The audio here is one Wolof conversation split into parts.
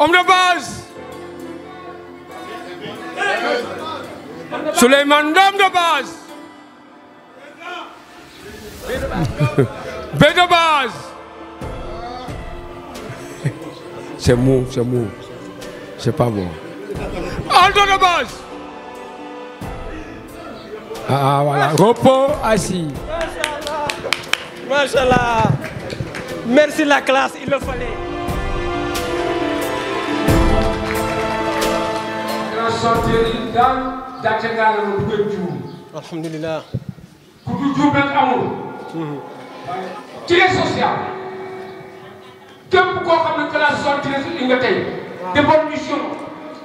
homme de base. Souleymane Ndom de base. B de base. C'est mou, c'est mou. C'est pas bon. Aldo de base. Ah voilà, repos assis. Machallah. Merci la classe, il le fallait. Alhamdulillah. Tu es social. Képp koo xam ne classe 73 li nga tey. Dévolution.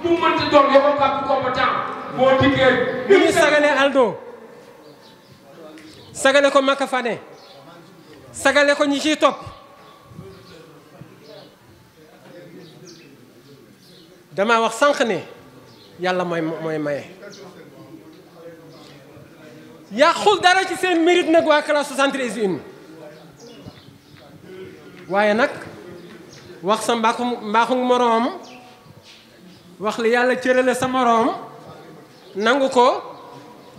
Mu mënti doon yow nga compétent. Boo diggee. Bi ñu sagale Aldo. Sagale ko Maka Fane. Sagale ko ñi ciy topp. Dama wax sànq ne yàlla mooy maye. Yàqul dara ci seen mérite nag waa classe 73 waaye nag wax sa mbaaxum moroom wax li yàlla cërale sa moroom nangu ko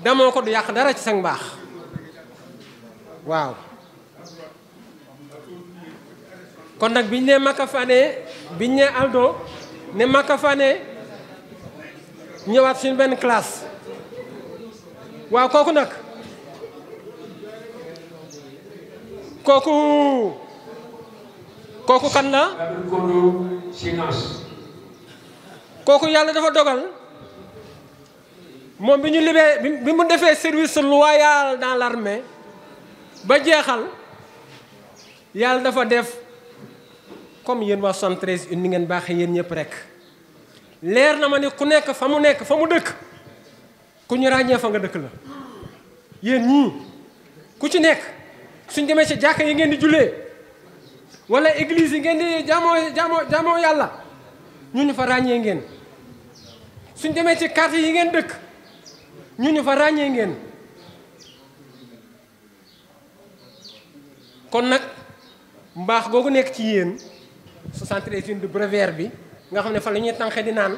demoo ko du yàq dara ci sa mbaax waaw kon nag biñ ne Maka Fane biñ ne Aldo ne Maka Fane ñëwaat suñu benn classe waaw kooku nag kooku kan la kooku yàlla dafa dogal moom bi ñu libee bi mu defee service loyal dans l'armée ba jeexal yàlla dafa def comme yéen waa 73 ni ngeen baaxee yéen ñëpp rek leer na ma ni ku nekk fa mu dëkk ku ñu ràññee fa nga dëkk la yéen ñii ku ci nekk suñ demee ci jàkka yi ngeen di jullee wala église yi ngeen di jaamoo yàlla ñu fa ràññee ngeen suñ demee ci quartier yi ngeen dëkk ñu fa ràññee ngeen kon nag mbaax googu nekk ci yéen 73 de brevière bi nga xam ne fa la ñuy tànqe di naan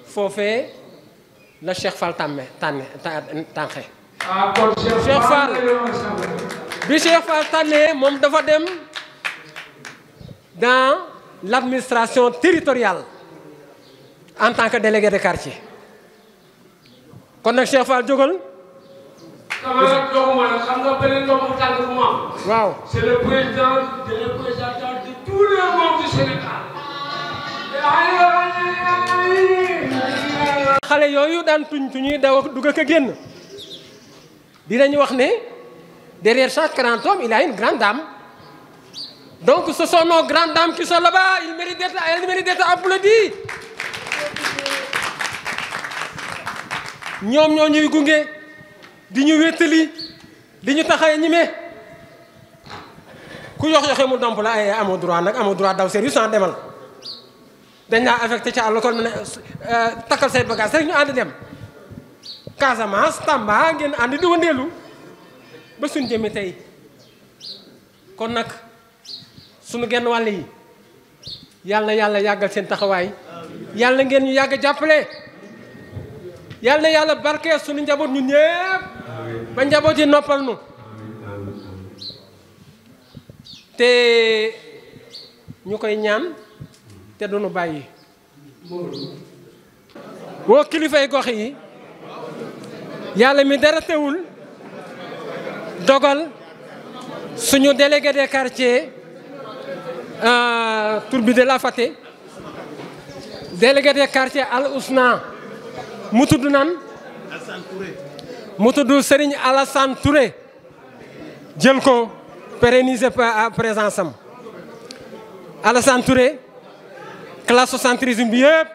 foofee la Cheikh Fall tànqe Cheikh Fall bi Cheikh Fall tànnee moom dafa dem dans l'administration territoriale en tant que délégué de quartier kon nag Cheikh Fall jógal waaw c'est le président de représentant de tout le monde du Sénégal. xale yooyu daan tuñuy daw ak dugg ak a génn dinañu wax ne derrière chaque grand homme il y a une grande dame donc ce sont nos grandes dames qui sont là-bas elles méritent d'être applaudis ñoom ñoo ñuy gunge di ñu wéttali di ñu tax a ñime ku yoxe mu domp la ay amoo droit daw service sans demal dañ laa affecté ci àll kon ne takkal say bagage rek ñu ànd dem Casamance Tamba ngeen ànd di wëndeelu ba suñ jëmi tey kon nag suñu genn wàll yi yàlla na yàlla yàggal seen taxawaay yàlla ngeen ñu yàgg jàppale yàlla na yàlla barkee suñu njaboot ñun ñëpp ba njaboot yi noppal nu te ñu koy ñaan te duñu bàyyi woo kilifay gox yi yàlla mi dara teewul dogal suñu délégué des quartiers tur bi de la fàtte délégué des quartiers Al Ousna mu tudd nan mu tudd Serigne Alassane Touré jël ko pérenniser présence am Alassane Touré classe 73 bi yëpp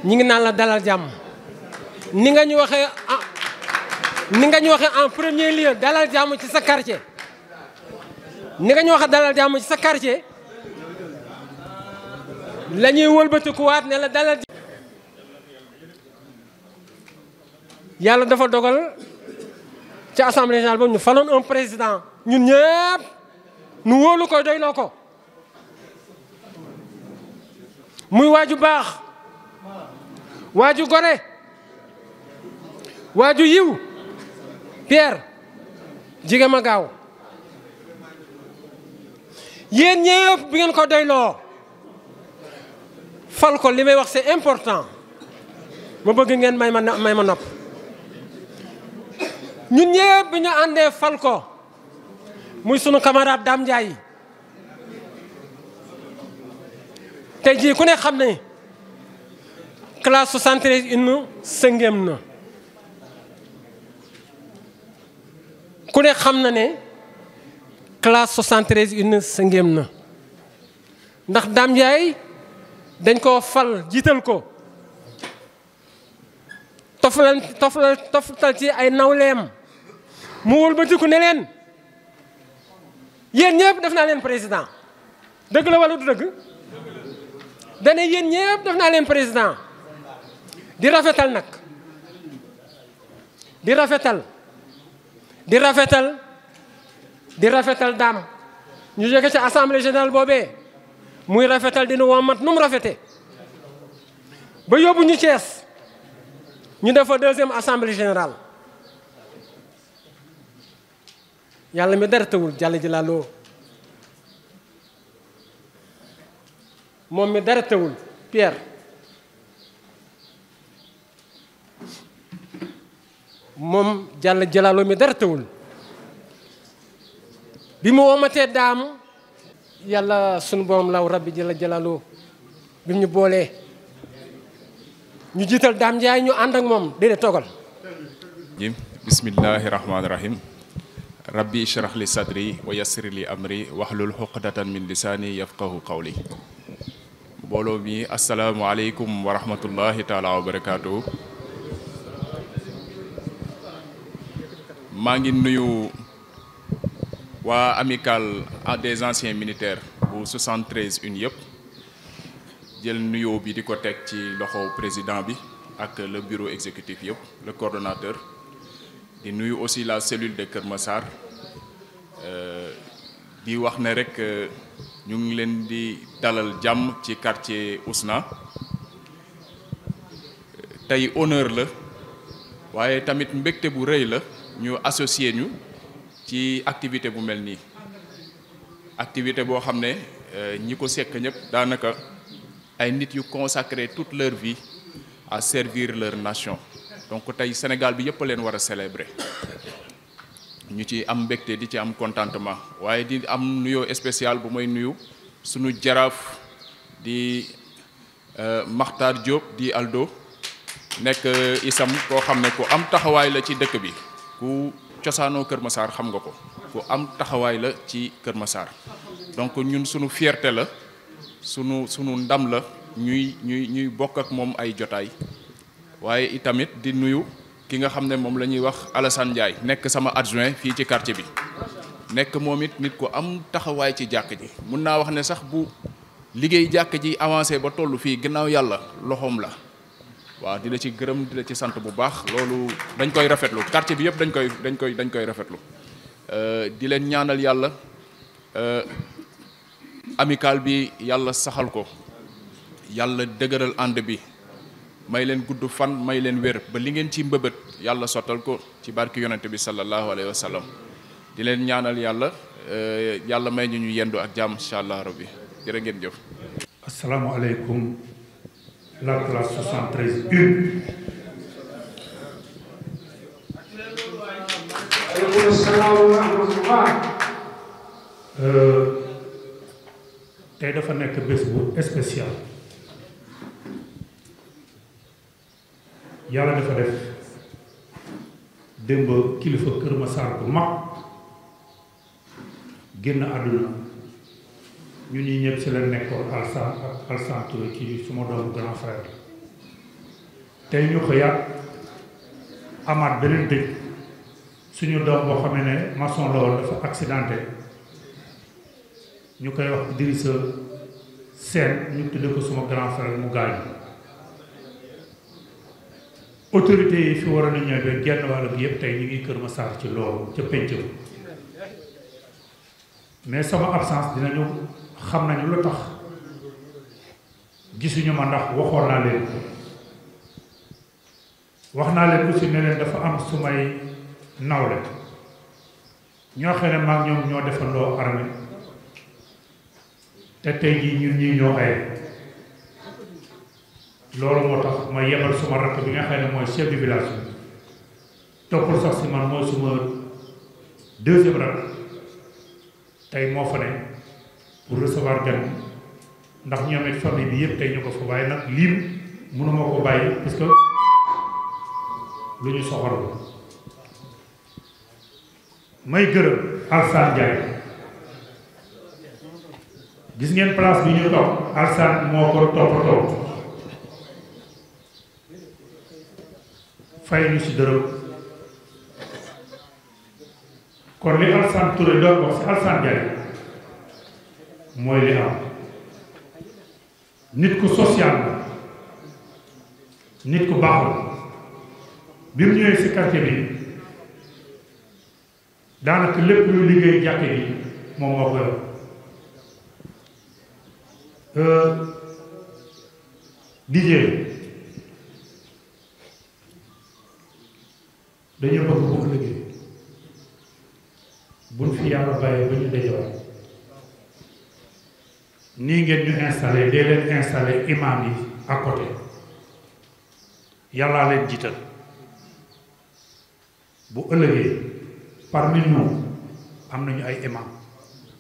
ñi ngi naan la dalal jàmm ni nga ñu waxee en premier lieu dalal jàmm ci sa quartier ni nga ñu waxee dalal jàmm ci sa quartier la ñuy wëlbatikuwaat ne la dalal yàlla dafa dogal ci assemblée générale boobu ñu faloon un président ñun ñëpp nu wóolu ko doyloo ko muy waaju baax waaju gore waaju yiw Pierre jigéen ma gaaw yéen ñëpp bi ngeen ko doyloo fal ko li may wax c'est important ma bëgg ngeen may ma nopp ñun ñëpp bi ñu àndee fal ko muy sunu camarade Dame Ndiaye tey jii ku ne xam ne classe 73 une sëngéem na ku ne xam na ne classe 73 une sëngéem na ndax Dame Ndiaye dañ koo fal jiital ko toftal ci ay nawleem mu wëlbatiku ne leen yéen ñëpp def naa leen président dëgg la wala du dëgg dane yéen ñëpp def naa leen président di rafetal nag di rafetal daam ñu jóge ci assemblée générale boobee muy rafetal dina womat nu mu rafete ba yóbbu ñu Thiès ñu def fa deuxième assemblée générale yàlla mi dara tawul jàll ji laaloo moom mi dara tawul Pierre moom jàll jëlaaloo mi dara tawul bi mu womatee daam yàlla sunu borom law rabbi jëla jëlaaloo bi mu ñu boolee ñu jiital Dame Ndiaye ñu ànd ak moom déedéet toogal bismillahi rahmaani rahim rabbi ishrah li sadri wa yassir li amri wahlul uqdatan min lisaani yafqahu qawli mbooloo mi asalaamualeykum wa rahmatullahi taala wa barakaatu. maa ngi nuyu waa amicale des anciens militaires bu 73 une yëpp jël nuyoo bi di ko teg ci loxo président bi ak le bureau exécutif yëpp le coordonnateur di nuyu aussi la cellule de Kër Massar di wax ne rek ñu ngi leen di dalal jàmm ci quartier Ousna tey honneur la waaye tamit mbégte bu rëy la ñu associé ñu ci activité bu mel nii activité boo xam ne ñi ko sekk ñëpp daanaka ay nit yu consacré toute leur vie à servir leur nation donc tey Sénégal bi yëpp leen war a célébrer ñu ci am mbégte di ci am contentement waaye di am nuyoo spécial bu may nuyu sunu jaraaf di Makhtar Diop di Aldo nekk isam koo xam ne ku am taxawaay la ci dëkk bi ku cosaanoo Kër Massar xam nga ko ku am taxawaay la ci Kër Massar donc ñun sunu fierté la sunu ndam la ñuy bokk ak moom ay jotaay waaye itamit di nuyu ki nga xam ne moom la ñuy wax Alassane Ndiaye nekk sama adjoint fii ci quartier bi nekk moom it nit ku am taxawaay ci jàkk ji mun naa wax ne sax bu liggéey jàkk ji avancé ba toll fii gannaaw yàlla loxoom la waaw di la ci gërëm di la ci sant bu baax loolu dañ koy rafetlu quartier bi yëpp dañ koy rafetlu di leen ñaanal yàlla amical bi yàlla saxal ko yàlla dëgëral ànd bi may leen gudd fan may leen wér ba li ngeen ci mbëbët yàlla sottal ko ci barki yonente bi sallallahu alayhi wa sallam di leen ñaanal yàlla may ñu yendu ak jàmm incha allah rabbi jërë ngeen jëf. asalaamualeykum la classe 73 une. aleykum salaam wa rahmatullah. tey dafa nekk bés bu spécial. yàlla dafa def démb kilifa Kër Massar bu mag génn àdduna ñun ñi ñëpp ci la nekkoon Alsaan Touré ci suma doomu grand frère tey ñu xëyaat amaat beneen dëj suñu doom boo xamee ne maçon la woon dafa accidenté ñu koy wax Idrissa Sène ñu tudde ko suma grand frère mu gaañu autorités yi fi waroon a ñëw ba genn wàll gi yëpp tey ñu ngi Kër Massar ci loolu ca penc mais sama absence dinañu xam nañu lu tax gisuñu ma ndax waxoon naa leen wax naa leen aussi ne leen dafa am sumay nawle ñoo xam ne maag ñoom ñoo defandoo armée te tey jii ñun ñii ñoo aye loolu moo tax ma yebal suma rakk bi nga xam ne mooy chef de village bi toppul sax si man mooy suma deuxième rakk tey moo fa ne pour recevoir gan ndax ñoom it famille bi yëpp tey ñu ko fa waaye nag lii mënuma ko bàyyi parce que lu ñu soxor la may gërëm Alsane Ndiaye gis ngeen place bi ñu toog Alsane moo ko toppatoo fay ñu si dërëm kon li Alsane Touré doon wax si Alsane Ndiaye mooy li am nit ku social la nit ku baax la bi mu ñëwee si quartier bi daanaka lépp lu liggéey jàkke bi moom moo ko yor dijee dañu bëgg bu ëllëgee buñ fi yàlla bàyyee ba ñu dajawaat nii ngeen ñu installé dee leen installé imam yi à côté yàllaa leen jiital bu ëllëgee parmi nous am nañu ay imam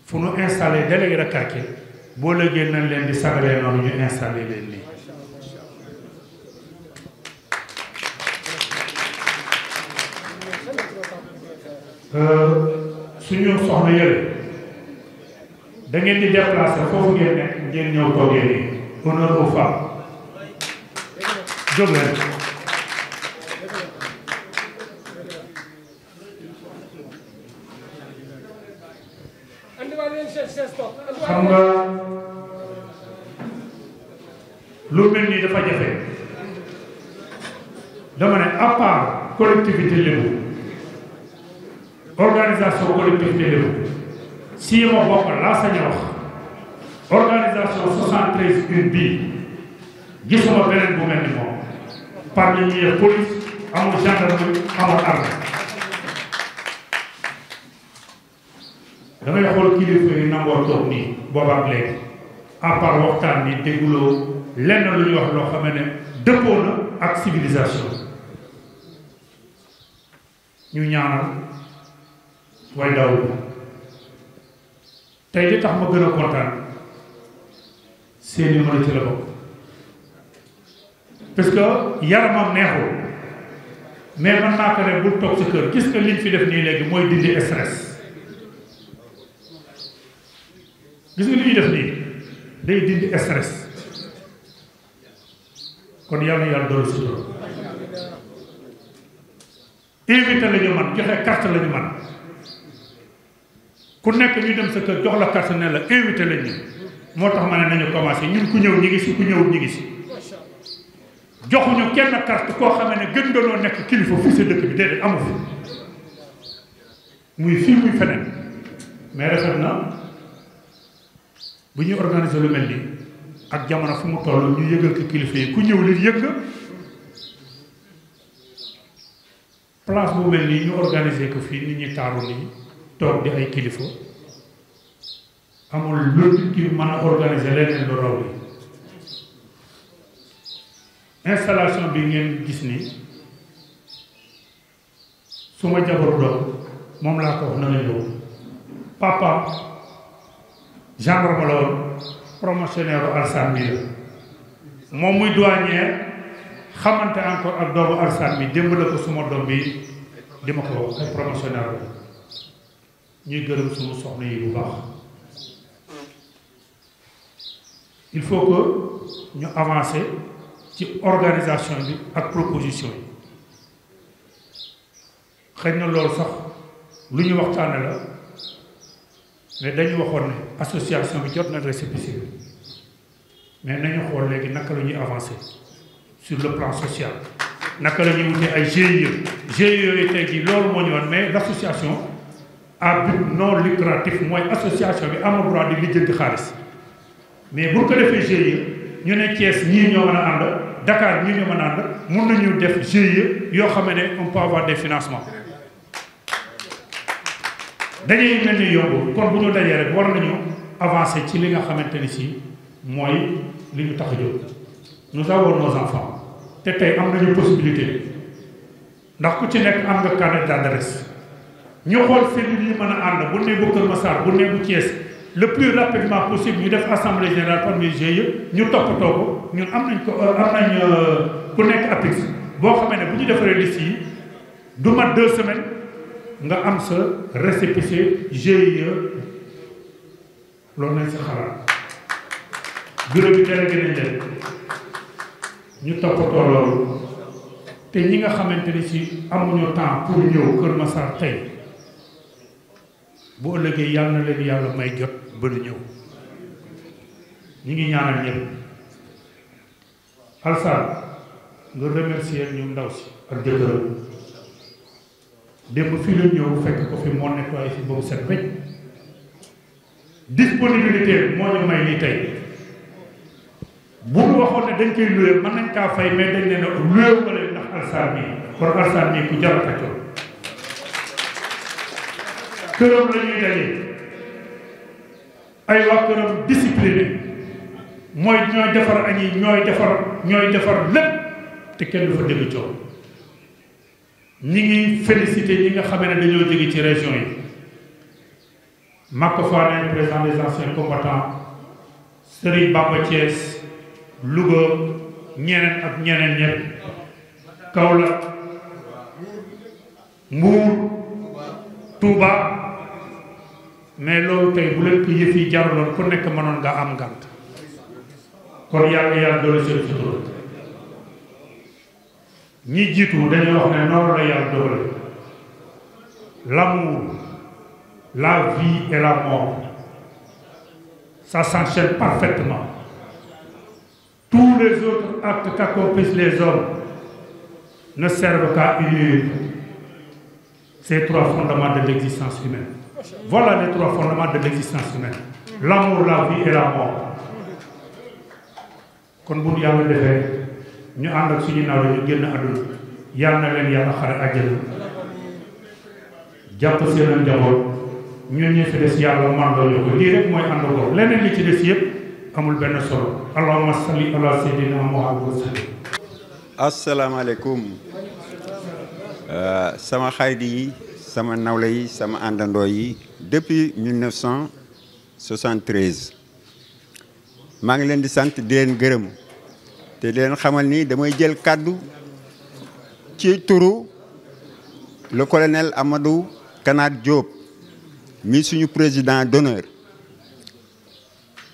fu nu installé délégué de quartier boo ëllëgee nañ leen di sagalee noonu ñu installé leen nii suñu soxna yële da ngeen di déplacer foofu ngeen nekk ngeen ñëw toogee nii honneur aux femmes jóg leen xam nga lu mel nii dafa jafe dama ne à part collectivité lébu organisation collectivité lébu si ma bokk laa sañ a wax organisation 73 une bii gisuma beneen bu mel ni moom parmi ñi police amul gendarmerie amul armée damay xool kilifa yi nangoo toog nii boobaak léegi à part waxtaan ni dégguloo lenn lu ñuy wax loo xam ne dëppoo na ak civilisation ñu ñaanal way daw tey li tax ma gën a kontaan seeni mën a ci la bokk parce que yaramam neexul mais man naa ko ne bul toog sa kër gis nga liñ fi def nii léegi mooy dindi stress gis nga li ñuy def nii day dindi stress kon yàlla na yàlla doolu sutura invité la ñu man joxe carte la ñu man ku nekk ñu dem sa kër jox la carte ne la invité lañ ñu moo tax ma ne nañu commencé ñun ku ñëw ñi ngi si ku ñëwul ñi ngi si joxuñu kenn carte koo xam ne gën nga loo nekk kilifa fii sa dëkk bi déedéet amu fi muy fii muy feneen mais rafet na bu ñuy organiser lu mel nii ak jamono fu mu toll ñu yëgal ko kilifa yi ku ñëw leen yëg nga place bu mel nii ñu organiser ko fii nit ñi taaru nii toog di ay kilifa amul lu nit ki mën a organiser leneen lu raw li installation bi ngeen gis ni su ma jabaru doom moom laa ko wax na nga ñëw papa gendarme la woon promotionnaire u Alsane bi la moom muy douanier xamante encore ak doomu Alsane bi démb la ko suma doom bi di ma ko wax ay promotionnaire la ñuy gërëm suñu soxna yi bu baax il faut que ñu avancer ci organisation bi ak proposition yi xëy na loolu sax lu ñu waxtaane la mais dañu waxoon ne association bi jot na récépissé bi mais nañu xool léegi naka la ñuy avancer sur le plan social naka la ñuy wutee ay GIE GIE yooyu tey jii loolu moo ñu woon mais l' association à but non lucratif mooy association bi amul droit di lijjanti xaalis mais bu ko defee GIE ñu ne Thiès ñii ñoo mën a ànd Dakar ñii ñoo mën a ànd mun nañu def GIE yoo xam ne on peut avoir des financements dañuy mel ni yomb kon bu ñu dajee rek war nañu avancer ci li nga xamante ni si mooy li ñu tax a jóg nous avons nos enfants te tey am nañu possibilité ndax ku ci nekk am nga carnet d'adresse ñu xool cellules yi mën a ànd bu ne bu Kër Massar bu ne bu Thiès le plus rapidement possible ñu def assemblée générale parmi GIE ñu toppatoo ko ñun am nañ ku nekk APIX boo xamee ne bu ñu defaree liste yi du mat 2 semaines nga am sa récépissé GIE loolu nañ sa xalaat bureau bi délégué nañ leen ñu toppatoo loolu te ñi nga xamante ni si amuñu temps pour ñëw Kër Massar tey bu ëllëgee yàlla na leen yàlla may jot ba du ñëw ñu ngi ñaanal ñëpp Alsaan nga remercier ñu ndaw si ak jëkkëram démb fii la ñëw fekk ko fi moo nettoyé fi boobu set wecc disponibilité moo ñu may lii tey bu ñu waxoon ne dañ koy loué mën nañ kaa fay mais dañ ne loué ko leen ndax Alsaan bi kon Alsaan bi ku jar a tàccoo këram la ñuy dajee ay waa këram discipliné mooy ñooy defar añi ñooy defar lépp te kenn du fa dégg coow ñi ngi félicité ñi nga xam ne dañoo jóge ci région yi Maka Fane président des anciens combattants Serigne Bamba Thiès Louga ñeneen ak ñeneen ñëpp Kaolack Mbour Touba mais loolu tey bu leen ko yëf yi jaruloon ku nekk mënoon nga am ngànt kon yàlla doole seen sutura ñi jiitu dañuy wax ne noonu la yàlla doole l'amour la vie et la mort ça s'enchaîne parfaitement tous les autres actes qu'accomplissent les hommes ne servent qu'à unir ces 3 fondements de l'existence humaine. Voilà les 3 fondements de l'existence humaine. L'amour, la vie et la mort. kon bu ñu yàlla defee ñu ànd ak suñu naaw ñu génn àdduna yàlla na leen yàlla xare àjjana jàpp seen njaboot ñun ñi fi des yàlla mandoo ñu ko lii rek mooy ànd ko leneen li ci des yëpp amul benn solo allahumma salli ala sayyidina Muhammad wa sallim. asalaamaaleykum sama xarit yi sama nawle yi sama àndandoo yi depuis 1973 maa ngi leen di sant di leen gërëm te di leen xamal ni damay jël kàddu ci turu le colonel Amadou Kanaat Diop mi suñu président d'honneur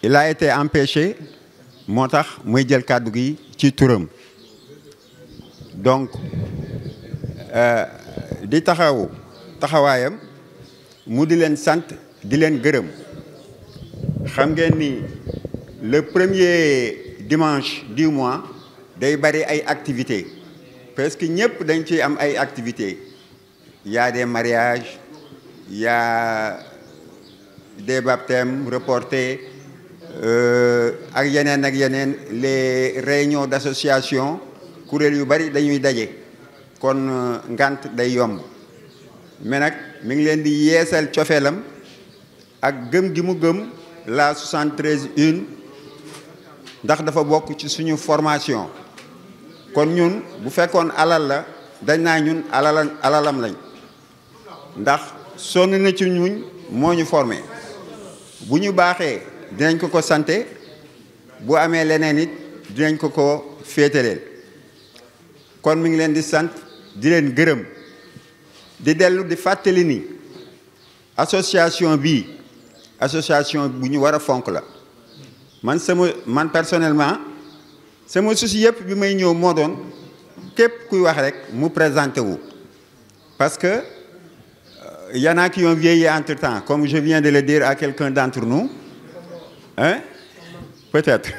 il a été empêché moo tax muy jël kàddu gi ci turam donc di taxawaayam mu di leen sant di leen gërëm xam ngeen ni le premier dimanche du mois day bari ay activités parce que ñëpp dañ ciy am ay activités il y a des mariages il y a des baptêmes reportés ak yeneen les réunions d'association kuréel yu bari dañuy daje kon ngant day yomb mais nag mi ngi leen di yeesal cofeelam ak gëm gi mu gëm la 73 ndax dafa bokk ci suñu formation kon ñun bu fekkoon alal la dañ naa ñun alalam lañ ndax sonn na ci ñun moo ñu formé bu ñu baaxee dinañ ko sante bu amee leneen it dinañ ko féetaleel kon mi ngi leen di sant di leen gërëm di dellu di fàttali ni association bii association bu ñu war a fonk la man personnellement sama souci yëpp bi may ñëw moo doon képp kuy wax rek mu présenté wu parce que y en a qui ont vieilli entre-temps comme je viens de le dire à quelqu'un d'entre nous hein peut-être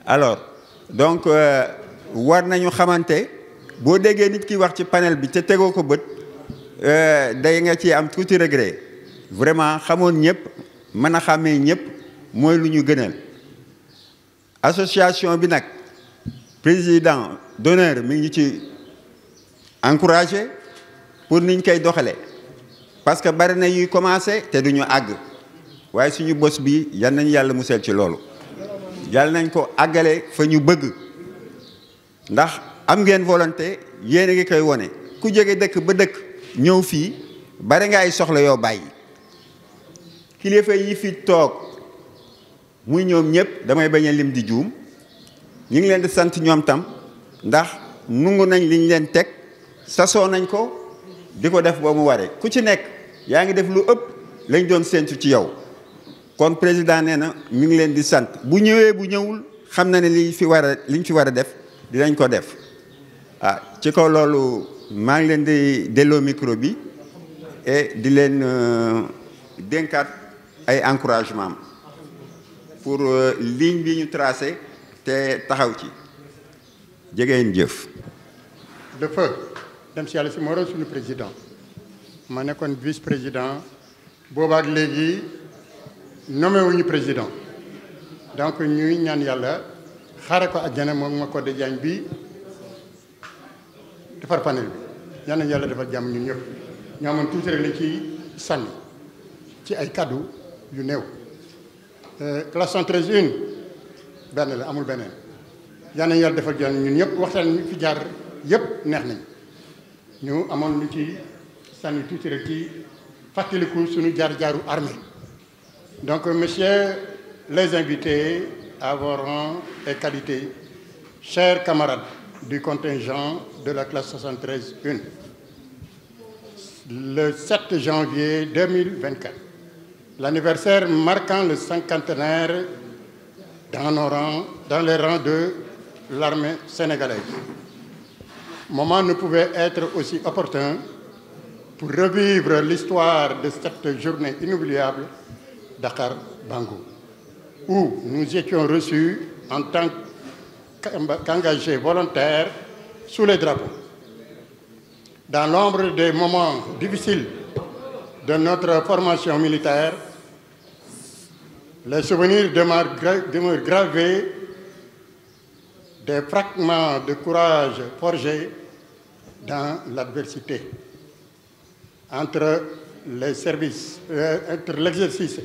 alors donc war nañu xamante boo déggee nit ki wax ci panel bi te tegoo ko bët day nga ci am tuuti regret vraiment xamoon ñëpp mën a xàmmee ñëpp mooy lu ñu gënal association bi nag président d'honneur mi ngi ci encouragé pour niñ koy doxalee parce que bari na yuy commencé te duñu àgg waaye suñu bos bi yal nañu yàlla musal ci loolu yàlla nañ ko àggale fa ñu bëgg ndax am ngeen volonté yéen a ngi koy wone ku jóge dëkk ba dëkk ñëw fii bari nga ay soxla yoo bàyyi kilifa yi fi toog muy ñoom ñëpp damay bañ a lim di juum ñu ngi leen di sant ñoom tam ndax nungu nañ liñ leen teg sasoo nañ ko di ko def boo mu waree ku ci nekk yaa ngi def lu ëpp lañ doon séntu ci yow kon président nee na ñu ngi leen di sant bu ñëwee bu ñëwul xam na ne liñ fi war a def dinañ ko def ci kaw loolu maa ngi leen di delloo micro bi et di leen dénkaat ay encouragement pour ligne bi ñu tracé te taxaw ci jegeen jëf. de feu dem si yàlla si moroom suñu président ma nekkoon vice président boobaak léegi nommé wuñu président donc ñuy ñaan yàlla xaare ko àjjana moom ma ko de jaañ bi defar panel bi ñaan nañu yàlla defal jàmm ñun ñëpp ñoo amoon tuuti rek la ci sànni ci ay kaddu yu néew classe 113 benn la amul beneen ñaan nañu yàlla defal jàmm ñun ñëpp waxtaan ñu fi jaar yëpp neex nañ ñu amoon lu ci sànni tuuti rek ci fàttaliku suñu jaar-jaaru armée donc messieurs les invités à vos rangs et qualités, chers camarades du contingent de la classe 73-1, le 7 janvier 2024, l'anniversaire marquant le cinquantenaire dans les rangs de l'armée sénégalaise. Moment ne pouvait être aussi opportun pour revivre l'histoire de cette journée inoubliable Dakar Bango, où nous étions reçus en tant qu'engagés volontaires sous les drapeaux. Dans l'ombre des moments difficiles de notre formation militaire, les souvenirs demeurent gravés des fragments de courage forgés dans l'adversité. Entre l'exercice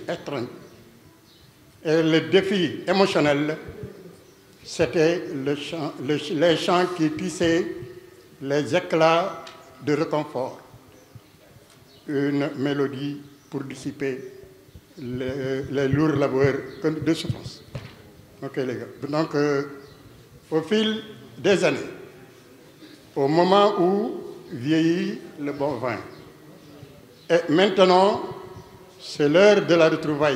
extrême et le défi émotionnel, c'était les chants qui tissaient les éclats de réconfort. Une mélodie pour dissiper les lourds labeurs de souffrance. Ok les gars. Donc, au fil des années, au moment où vieillit le bon vin, et maintenant, c'est l'heure de la retrouvaille.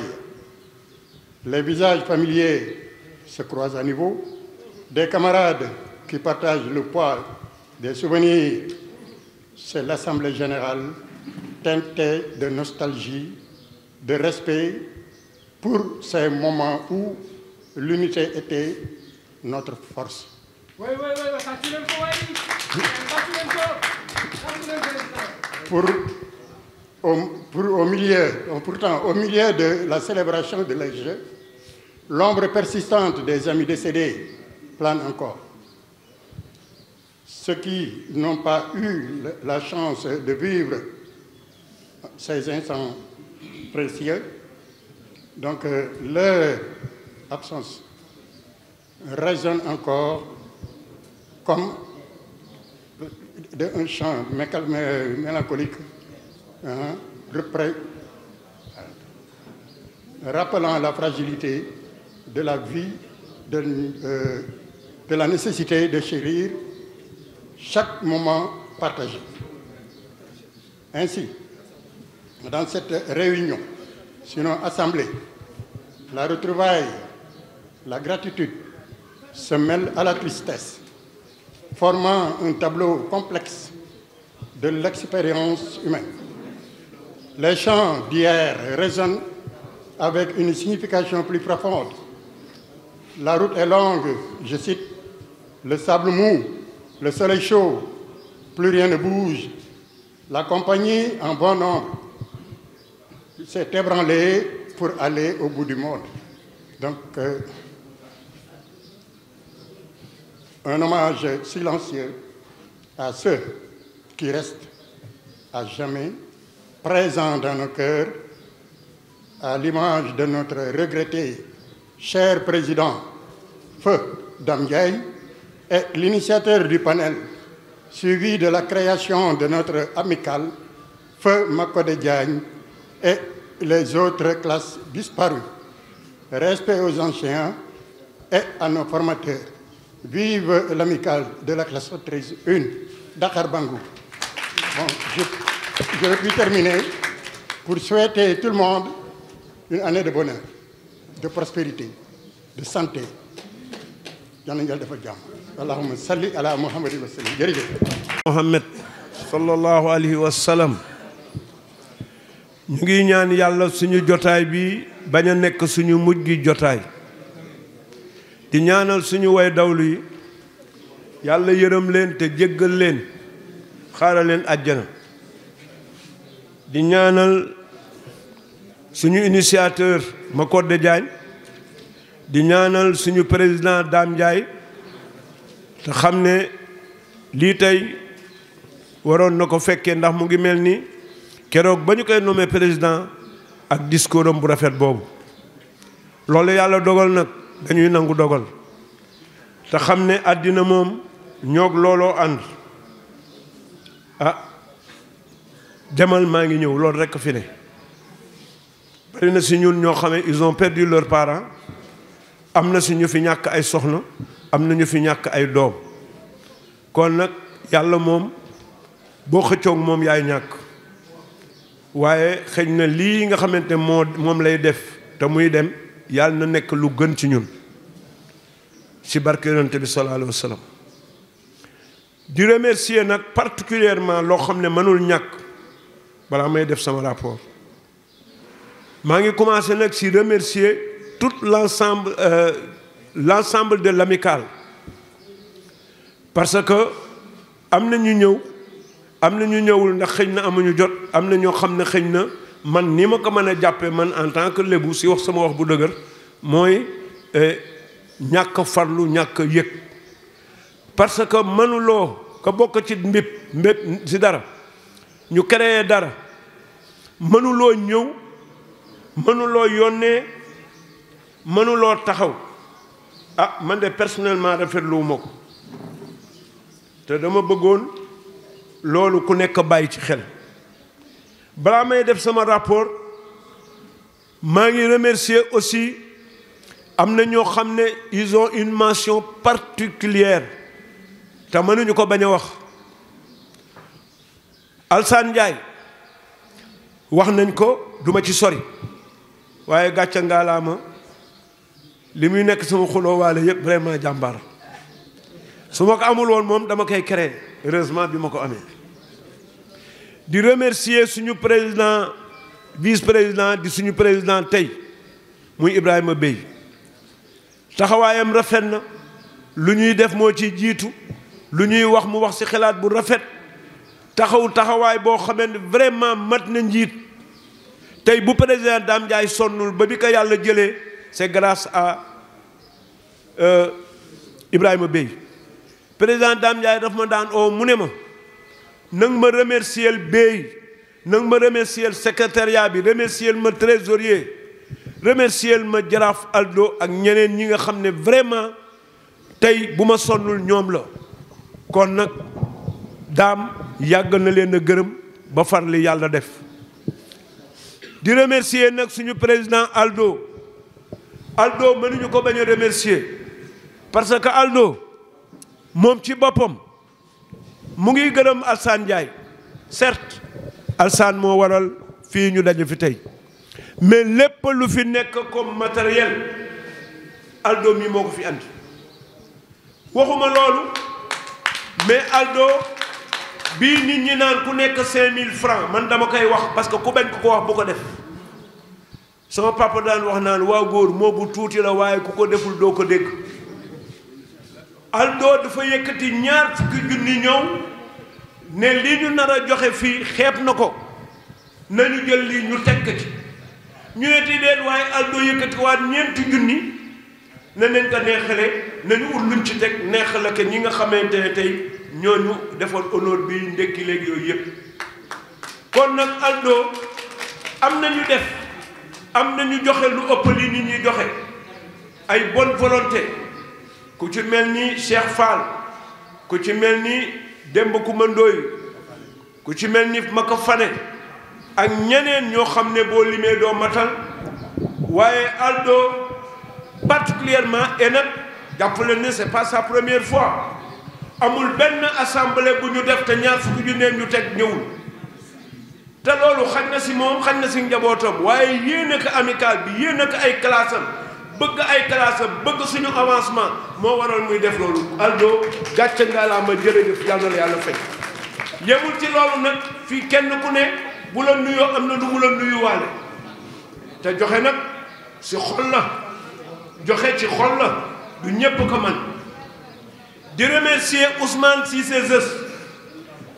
Les visages familiers se croisent à nouveau. Des camarades qui partagent le poids des souvenirs. C'est l'Assemblée générale teintée de nostalgie, de respect pour ces moments où l'unité était notre force. Pourtant, au milieu de la célébration de l'EGE, l'ombre persistante des amis décédés plane encore. Ceux qui n'ont pas eu la chance de vivre ces instants précieux, donc leur absence résonne encore comme un chant mélancolique, rappelant la fragilité de la vie, de la nécessité de chérir chaque moment partagé. Ainsi, dans cette réunion, sinon assemblée, la retrouvaille, la gratitude se mêlent à la tristesse, formant un tableau complexe de l'expérience humaine. Les chants d'hier résonnent avec une signification plus profonde. La route est longue, je cite, le sable mou, le soleil chaud, plus rien ne bouge. La compagnie en bon nombre s'est ébranlée pour aller au bout du monde. Donc, un hommage silencieux à ceux qui restent à jamais présents dans nos cœurs, à l'image de notre regretté cher président Feu Dame Ndiaye et l'initiateur du panel, suivi de la création de notre amicale Feu Makodé Diagne et les autres classes disparues. Respect aux anciens et à nos formateurs. Vive l'amicale de la classe 13-1, Dakar Bangou. Bon, je vais terminer pour souhaiter tout le monde une année de bonheur, de prospérité, de santé. yal na Yàlla defal jàmm. Allahumma salli ala Muhammadin wa sallim. jërëjëf. Muhammad sallallahu alayhi wa sallam. ñu ngi ñaan yàlla suñu jotaay bi bañ a nekk suñu mujj gi jotaay. di ñaanal suñu way dawlu yi yàlla yërëm leen te jéggal leen xaaral leen àjjana. di ñaanal suñu initiateur Makodé Diagne di ñaanal suñu président Dame Ndiaye te xam ne lii tey waroon na ko fekkee ndax mu ngi mel ni keroog ba ñu koy nommé président ak discours am bu rafet boobu. loolu yàlla dogal nag dañuy nangu dogal te xam ne àddina moom ñoog looloo ànd demal maa ngi ñëw loolu rekk fi ne. bari na si ñun ñoo xam ne ils ont perdu leurs parents am na si ñu fi ñàkk ay soxna am na ñu fi ñàkk ay doom kon nag yàlla moom boo xëccoog moom yaay ñàkk waaye xëy na lii nga xamante ne moom lay def te muy dem yàlla na nekk lu gën ci ñun ci barke Yonent bi sallallahu alayhi wa sallam. di remercier nag particulièrement loo xam ne mënul ñàkk balaa may def sama rapport. maa ngi commencé nag ci remercier tout l'ensemble de l'amicale parce que am na ñu ñëw am na ñu ñëwul ndax xëñ na amuñu jot am na ñoo xam ne xëñ na man ni ma ko mën a jàppe man en tant que lébu ci wax sama wax bu dëgër mooy ñàkk farlu ñàkk yëg parce que mënuloo ko bokk ci mbépp ci dara ñu créer dara mënuloo ñëw mënuloo yónnee mënuloo taxaw man de personnellement rafetlu ma ko te dama bëggoon loolu ku nekk bàyyi ci xel. balaa may def sama rapport maa ngi remercier aussi am na ñoo xam ne ils ont une mention particulière te mënuñu ko bañ a wax. Alsane Ndiaye wax nañ ko duma ci sori waaye gàcca ngaalaama li muy nekk sama xuloo waale yëpp vraiment jàmbaar su ma ko amul woon moom dama koy créer heureusement bi ma ko amee. di remercier suñu président vice président di suñu président tey muy Ibrahima Bey taxawaayam rafet na lu ñuy def moo ci jiitu lu ñuy wax mu wax ci xalaat bu rafet taxawaay boo xamee ne vraiment mat na njiit. tey bu président Dame Ndiaye sonnul ba bi ko yàlla jëlee c'est grâce à Ibrahima Bey président Dame Ndiaye daf ma daan oo mu ne ma nang ma remercier Bey nang ma remercier secrétariat bi remercier ma trésorier remercier ma jaraaf Aldo ak ñeneen ñi nga xam ne vraiment tey bu ma sonnul ñoom la kon nag daam yàgg na leen a gërëm ba far li yàlla def. di remercier nag suñu président Aldo mënuñu ko bañ a remercier parce que Aldo moom ci boppam mu ngi gërëm Alsane Ndiaye certes Alsane moo waral fii ñu daje fi tey mais lépp lu fi nekk comme matériel Aldo mi moo ko fi andi waxuma loolu mais Aldo bii nit ñi naan ku nekk 5000 francs man dama koy wax parce que ku bañ ko wax bu ko def sama papa daan wax naan waaw góor moo bu tuuti la waaye ku ko deful doo ko dégg. Aldo dafa yëkkati 2 fukki junni ñëw ne li ñu nar a joxe fii xeeb na ko nañu jël lii ñu tekk ci ñu ne ti deen waaye Aldo yëkkati waat 4 junni ne nañ ko neexale nañu ut luñ ci teg neexale que ñi nga xamante ne tey ñooñu defoon honneur bi ndekki léegi yooyu yëpp. kon nag Aldo am na ñu def am na ñu joxe lu ëpp li nit ñi joxe ay bonne volonté ku ci mel ni Cheikh Fall ku ci mel ni Demba Coumba Ndoye ku ci mel ni Maka Fane ak ñeneen ñoo xam ne boo limee doo matal waaye Aldo particulièrement et nag jàppale ne c'est pas sa première fois amul benn assemblée bu ñu def te ñaar fukki junne ñu teg ñëwul te loolu xañ na si moom xañ na si njabootam waaye yéene ko amical bi yéene ko ay classe am bëgg ay classe am bëgg suñu avancement moo waral muy def loolu. Aldo gàcce ngalaama jërëjëf yàlla na yàlla fay. yemul ci loolu nag fii kenn ku ne bu la nuyoo am na lu mu la nuyuwaale te joxe nag si xol la joxe ci xol la du ñépp ko man di remercier Ousmane Cissé Zeus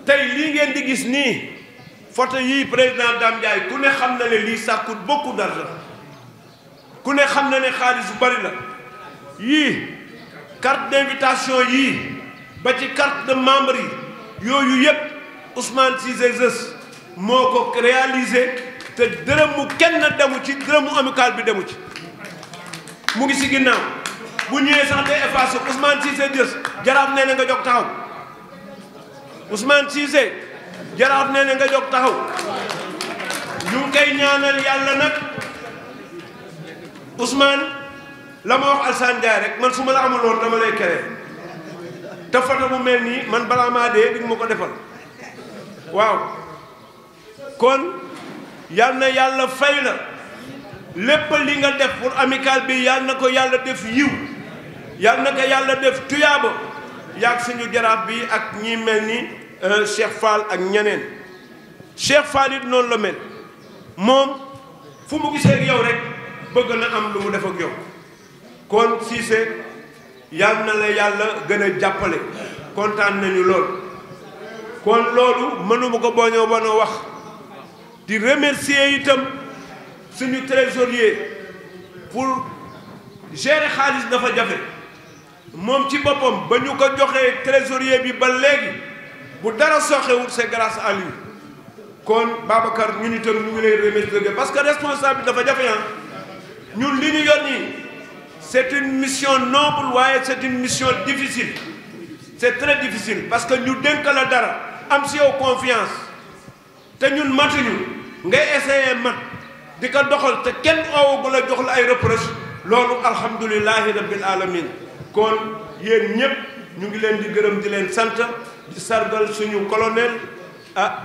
tey lii ngeen di gis nii photo yii président Dame Ndiaye ku ne xam na ne lii ça coûte beaucoup d'argent ku ne xam na ne xaalis bu bari la yii carte d'invitation yii ba ci carte de membre yi yooyu yëpp Ousmane Cissé Zeus moo ko réalisé te dërëmu kenn demu ci dërëmu amical bi demu ci mu ngi si ginnaaw bu ñëwee sax day effacé Ousmane Cissé Zeus jaraaf nee na nga jóg taxaw Ousmane Cissé jaraaf nee na nga jóg taxaw ñu ngi koy ñaanal yàlla nag Ousmane la ma wax Alassane Ndiaye rek man su ma la amuloon dama lay kere te foto bu mel nii man balaa maa dee di nga ma ko defal waaw kon yal na yàlla fay la lépp li nga def pour amical bi yal na ko yàlla def yiw yal na ko yàlla def tuyaaba yaag suñu jaraaf bi ak ñi mel ni Cheikh Fall ak ñeneen Cheikh Fall it noonu la mel moom fu mu gisee ak yow rek bëgg na am lu mu def ak yow kon Cissé yal na la yàlla gën a jàppale kontaan nañu lool kon loolu mënuma ko boñoo wax di remercier itam suñu trésorier pour gérer xaalis dafa jafe moom ci boppam ba ñu ko joxee trésorier bi ba léegi bu dara soxewul c'est grâce à lui kon Babacar ñun itam ñu ngi lay remercier parce que responsable dafa jafe ñun li ñu yor nii c'est une mission noble waaye c'est une mission difficile c'est très difficile parce que ñu dénk la dara am si yow confiance te ñun matuñu ngay essayer mat di ko doxal te kenn oowagu la jox la ay reproche loolu alhamdulilahi rabbil alamin kon yéen ñëpp ñu ngi leen di gërëm di leen sant di sargal suñu colonel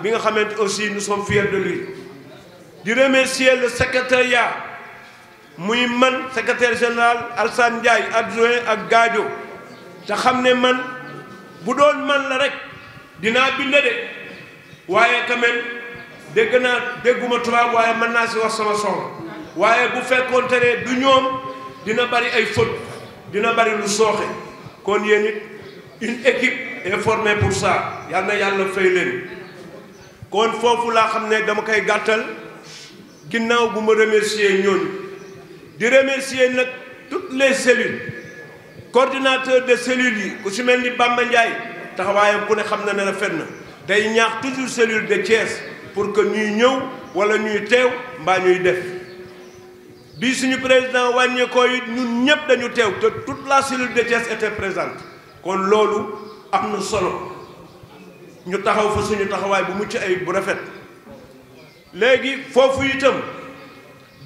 bi nga xamante aussi nous sommes fiers de lui di remercier le secrétariat muy man secrétaire général Alassane Ndiaye adjoint ak Gadio te xam ne man bu doon man la rek dinaa bind de waaye quand même dégguma tubaab waaye mën naa si wax sama soxla waaye bu fekkoonte ne du ñoom dina bari ay fautes dina bari lu sooxe kon yéen it une équipe est formée pour ça yal na yàlla fay leen kon foofu laa xam ne dama koy gàttal ginnaaw bu ma remercier ñooñu di remercier nag toutes les cellules coordinateurs de cellules yi ku si mel ni Bamba Ndiaye taxawaayam ku ne xam na ne rafet na day ñaax toujours cellule de Thiès pour que ñuy ñëw wala ñuy teew mbaa ñuy def bi suñu président wàññeekoo it ñun ñëpp dañu teew te toute la cellule de Thiès était présente kon loolu am na solo ñu taxaw fa suñu taxawaay bu mucc ayib bu rafet léegi foofu itam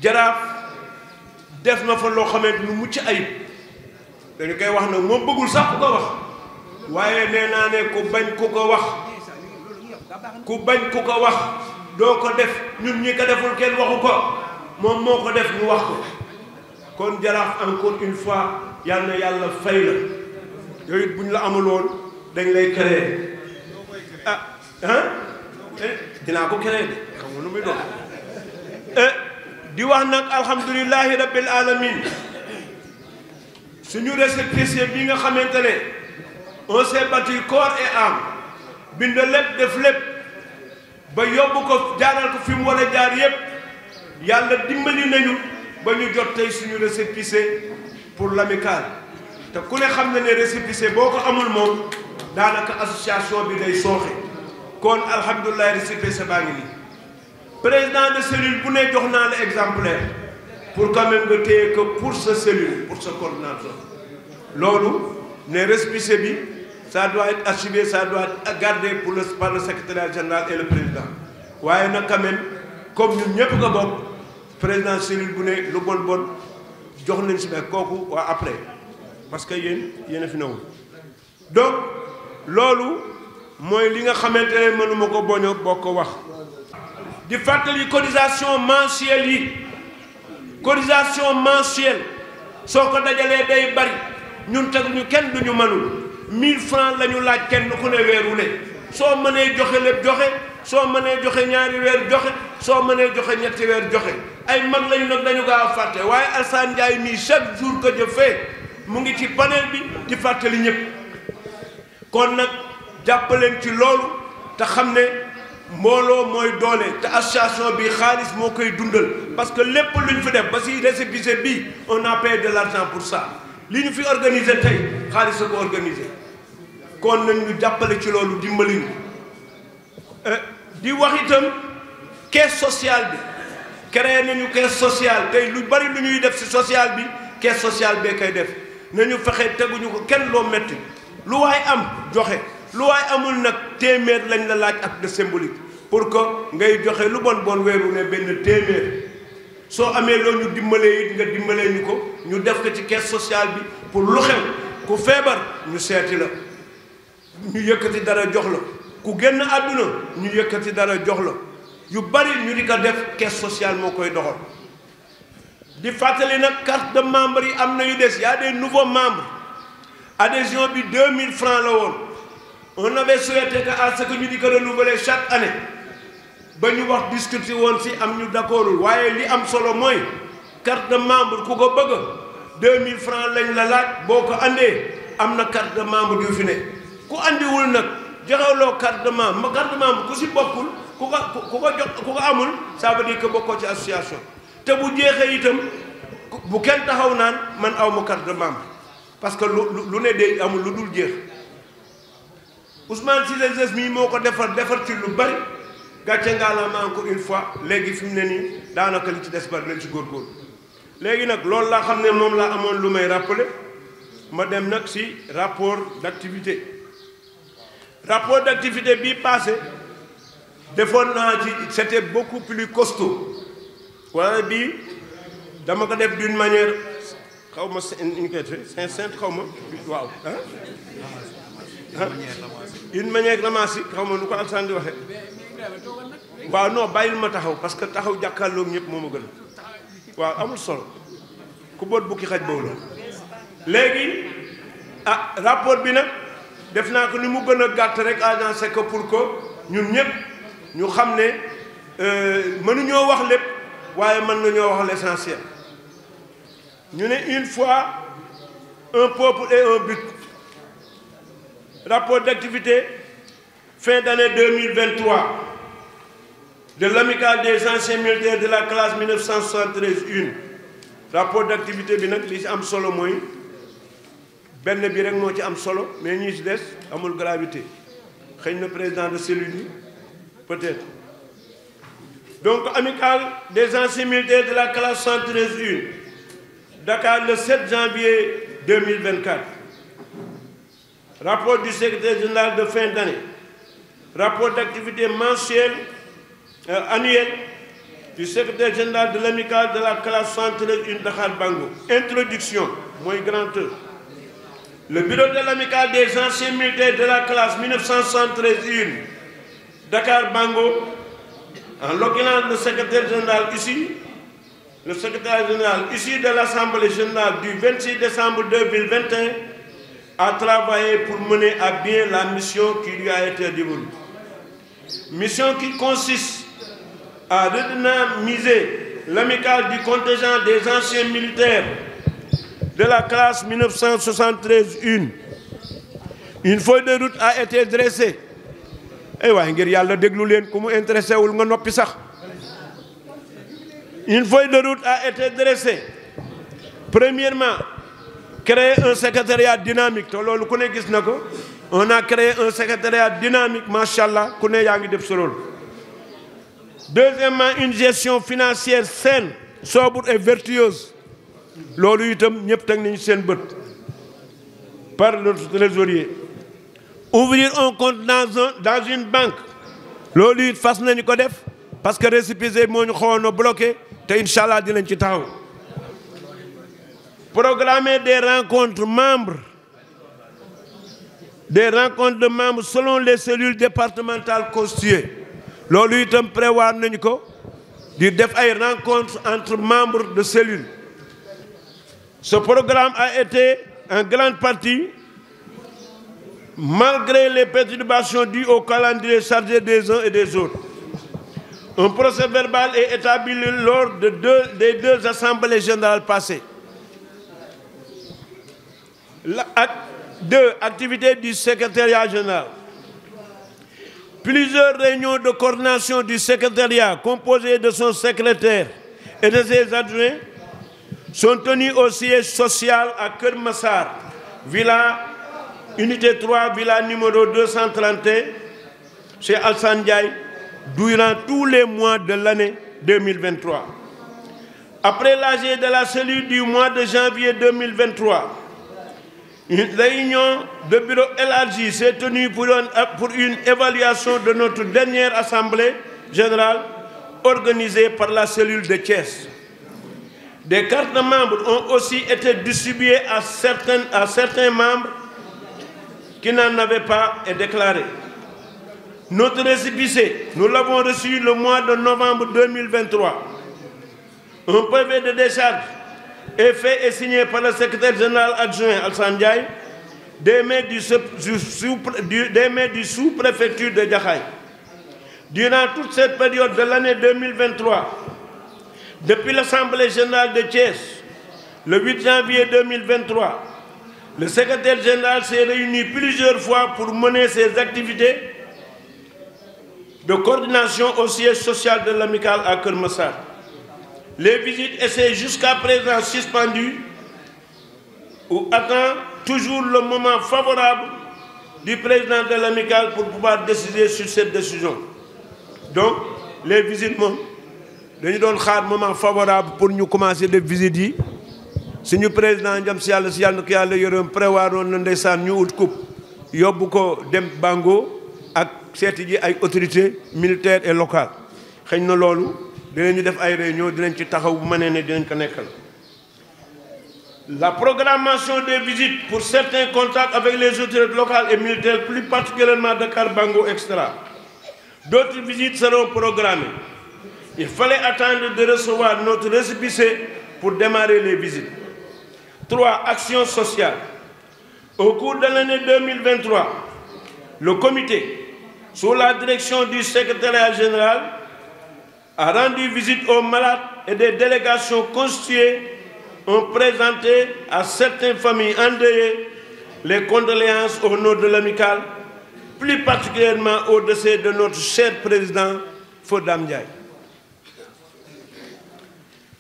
jaraaf def na fa loo xamante nu mucc ayib dañu koy wax nag moom bëggul sax ku ko wax waaye nee naa ne ku bañ ku ko wax doo ko def ñun ñi ko deful kenn waxu ko moom moo ko def ñu wax ko kon jaraaf encore une fois yal na yàlla fay la yooyu bu ñu la amuloon dañ lay créer dinaa ko créer de xam nga nu muy doon di wax nag alhamdulilahi rabbil alamin suñu récépissé bi nga xamante ne on s'est battu corps et âme bind lépp def lépp ba yóbbu ko jaaral ko fi mu war a jaar yépp yàlla dimbali nañu ba ñu jot tey suñu récépissé pour l'amicale te ku ne xam na ne récépissé boo ko amul moom daanaka association bi day sooxe kon alhamdulilah récépissé baa ngi nii président de cellule bu ne jox naa la exemplaire pour quand même nga téye que pour sa cellule pour sa coordinateur loolu ne récépissé bi ça doit être archivé ça doit être gardé par le secrétaire général et le président waaye nag quand même comme ñun ñëpp nga bokk président cellule bu ne lu bon jox nañ si nekk kooku waa après parce que yéen a fi newul donc loolu mooy li nga xamante ne mënuma ko boño bokk ko wax di fàttali cotisation mensuelle yi cotisation mensuelle soo ko dajalee day bari ñun teguñu kenn duñu mënul 1000 francs la ñu laaj kenn ku ne weer wu ne soo mënee joxe lépp joxe soo mënee joxe ñaari weer joxe soo mënee joxe ñetti weer joxe ay mag lañu nag dañu gaaw a fàtte waaye Alassane Ndiaye mii chaque jour que je fais mu ngi ci panel bi di fàttali ñëpp kon nag jàppaleen ci loolu te xam ne mbooloo mooy doole te association bi xaalis moo koy dundal parce que lépp lu ñu fi def ba si récépissé bii on a payé de l'argent pour ça li ñu fi organisé tey xaalis a ko organisé kon nañ ñu jàppale ci loolu dimbali ñu di wax itam caisse sociale bi créé nañu caisse sociale tey lu bari lu ñuy def ci sociale bi caisse sociale bee koy def nañu fexe teguñu ko kenn loo metti lu waay am joxe lu waay amul nag téeméer lañ la laaj ak de symbolique pour que ngay joxe lu bon weeru ne benn téeméer soo amee loo ñu dimbalee it nga dimbalee ñu ko ñu def ko ci caisse sociale bi pour lu xew ku feebar ñu seeti la ñu yëkkati dara jox la ku génn àdduna ñu yëkkati dara jox la yu bari ñu di ko def caisse sociale moo koy doxal di fàttali nag carte de membre yi am na yu des y a des nouveaux membres adhésion bi 2000 francs la woon on avait souhaité que à ce que ñu di ko renouveler chaque année ba ñu wax discuter woon si am ñu d'accordul waaye li am solo mooy carte de membre ku ko bëgg 2000 francs lañ la laaj boo ko andee am na carte de membre yu fi ne ku andiwul nag joxewloo carte de membre ku si bokkul ku ko amul ça veut dire que bokkoo ci association te bu jeexee itam bu kenn taxaw naan man aw ma carte de membre parce que lu ne de amul lu dul jeex Ousmane Cissé Zes mii moo ko defar ci lu bari gàcce ngaalaama encore une fois léegi fi mu ne nii daanaka li ci des bari nañ ci góorgóorlu léegi nag loolu laa xam ne moom laa amoon lu may rappeler ma dem nag ci rapport d'activité bii passé defoon naa ci c'était beaucoup plus costaud wala bii dama ko def d'une manière xaw ma ñu koy defee sincère xaw ma waaw une manière ramassée xaw ma nu ko Alassane di waxee waaw non bàyyil ma taxaw parce que taxaw jàkkaarloog ñëpp moo ma gën waaw amul solo ku boot bukki xaj boobu la léegi rapport bi nag def naa ko ni mu gën a gàtt rek agencé ko pour que ñun ñëpp ñu xam ne mënuñoo wax lépp waaye mën nañoo wax l'essentiel ñu ne une fois un peuple et un but rapport d'activité fin d'année 2023 de l'amicale des anciens militaires de la classe 1973-1 rapport d'activité bi nag li ci am solo mooy benn bi rek moo ci am solo mais ñi ci des amul gravité xëy na président de cellule yi peut-être donc amicale des anciens militaires de la classe 113-1 Dakar le 7 janvier 2024 rapport du secrétaire général de fin d'année rapport d'activité mensuelle annuel du secrétaire général de l'amicale de la classe 113-1 Dakar Bango introduction mooy grand E. Le bureau de l'amicale des anciens militaires de la classe 1973-1 Dakar Bango, en l'occurrence le secrétaire général ici, le secrétaire général issu de l'Assemblée générale du 26 décembre 2021, a travaillé pour mener à bien la mission qui lui a été dévolue. Mission qui consiste à redynamiser l'amicale du contingent des anciens militaires de la classe 1973-1. Une feuille de route a été dressée. Eh ouais, ngir yàlla déglu leen ku mu intéressé wul nga noppi sax. Une feuille de route a été dressée. Premièrement, créé un secrétariat dynamique te loolu ku ne gis na ko on a créé un secrétariat dynamique macha allah ku ne yaa ngi def sa rôle. Deuxièmement, une gestion financière saine, sobre et vertueuse loolu itam ñëpp teg nañu seen bët par le trésorier. Ouvrir un compte dans une banque loolu it fas nañu ko def parce que récépissé moo ñu xawoon a bloqué te incha allah dinañ ci taxaw. Programmer des rencontres de membres selon les cellules départementales constituées loolu itam prévoir nañu ko di def ay rencontres entre membres de cellules. Ce programme a été en grande partie, malgré les perturbations dues au calendrier chargé des uns et des autres. Un procès verbal est établi lors des deux assemblées générales passées. Deux, activités du secrétariat général. Plusieurs réunions de coordination du secrétariat composées de son secrétaire et de ses adjoints sont tenues au siège social à Keur Massar, villa unité 3, villa numéro 231, chez Alassane Ndiaye, durant tous les mois de l'année 2023. Après l'AG de la cellule du mois de janvier 2023, une réunion de bureau élargi s'est tenue pour une évaluation de notre dernière assemblée générale organisée par la cellule de Thiès. Des cartes de membres ont aussi été distribuées à certains membres qui n'en avaient pas et déclarés. Notre récépissé, nous l'avons reçu le mois de novembre 2023. Un brevet de décharge est fait et signé par le secrétaire général adjoint Alassane Ndiaye des mains du sous-préfecture de Jaxaay. Durant toute cette période de l'année 2023, depuis l'Assemblée générale de Thiès, le 8 janvier 2023, le secrétaire général s'est réuni plusieurs fois pour mener ses activités de coordination au siège social de l'amicale à Keur Massar. Les visites étaient jusqu'à présent suspendues ou attend toujours le moment favorable du président de l'amicale pour pouvoir décider sur cette décision. Donc, les visites moom dañu doon xaar moment favorable pour ñu commencer def visites yi suñu président jam si yàlla na ko yàlla yërëm prévoir woon na ndeysaan ñu ut coupe yóbbu ko dem Bango ak seeti ji ay autorités militaires et locales xëy na loolu dinañu def ay réunion dinañ ci taxaw bu mënee ne dinañ ko nekkal. La programmation des visites pour certains contacts avec les autorités locales et militaires, plus particulièrement Dakar, Bango, etc. D'autres visites seront programmées. Il fallait attendre de recevoir notre récépissé pour démarrer les visites. 3. Actions sociales. Au cours de l'année 2023, le comité, sous la direction du secrétariat général, a rendu visite aux malades et des délégations constituées ont présenté à certaines familles endeuillées les condoléances au nom de l'amicale, plus particulièrement au décès de notre cher président Fodam Ndiaye.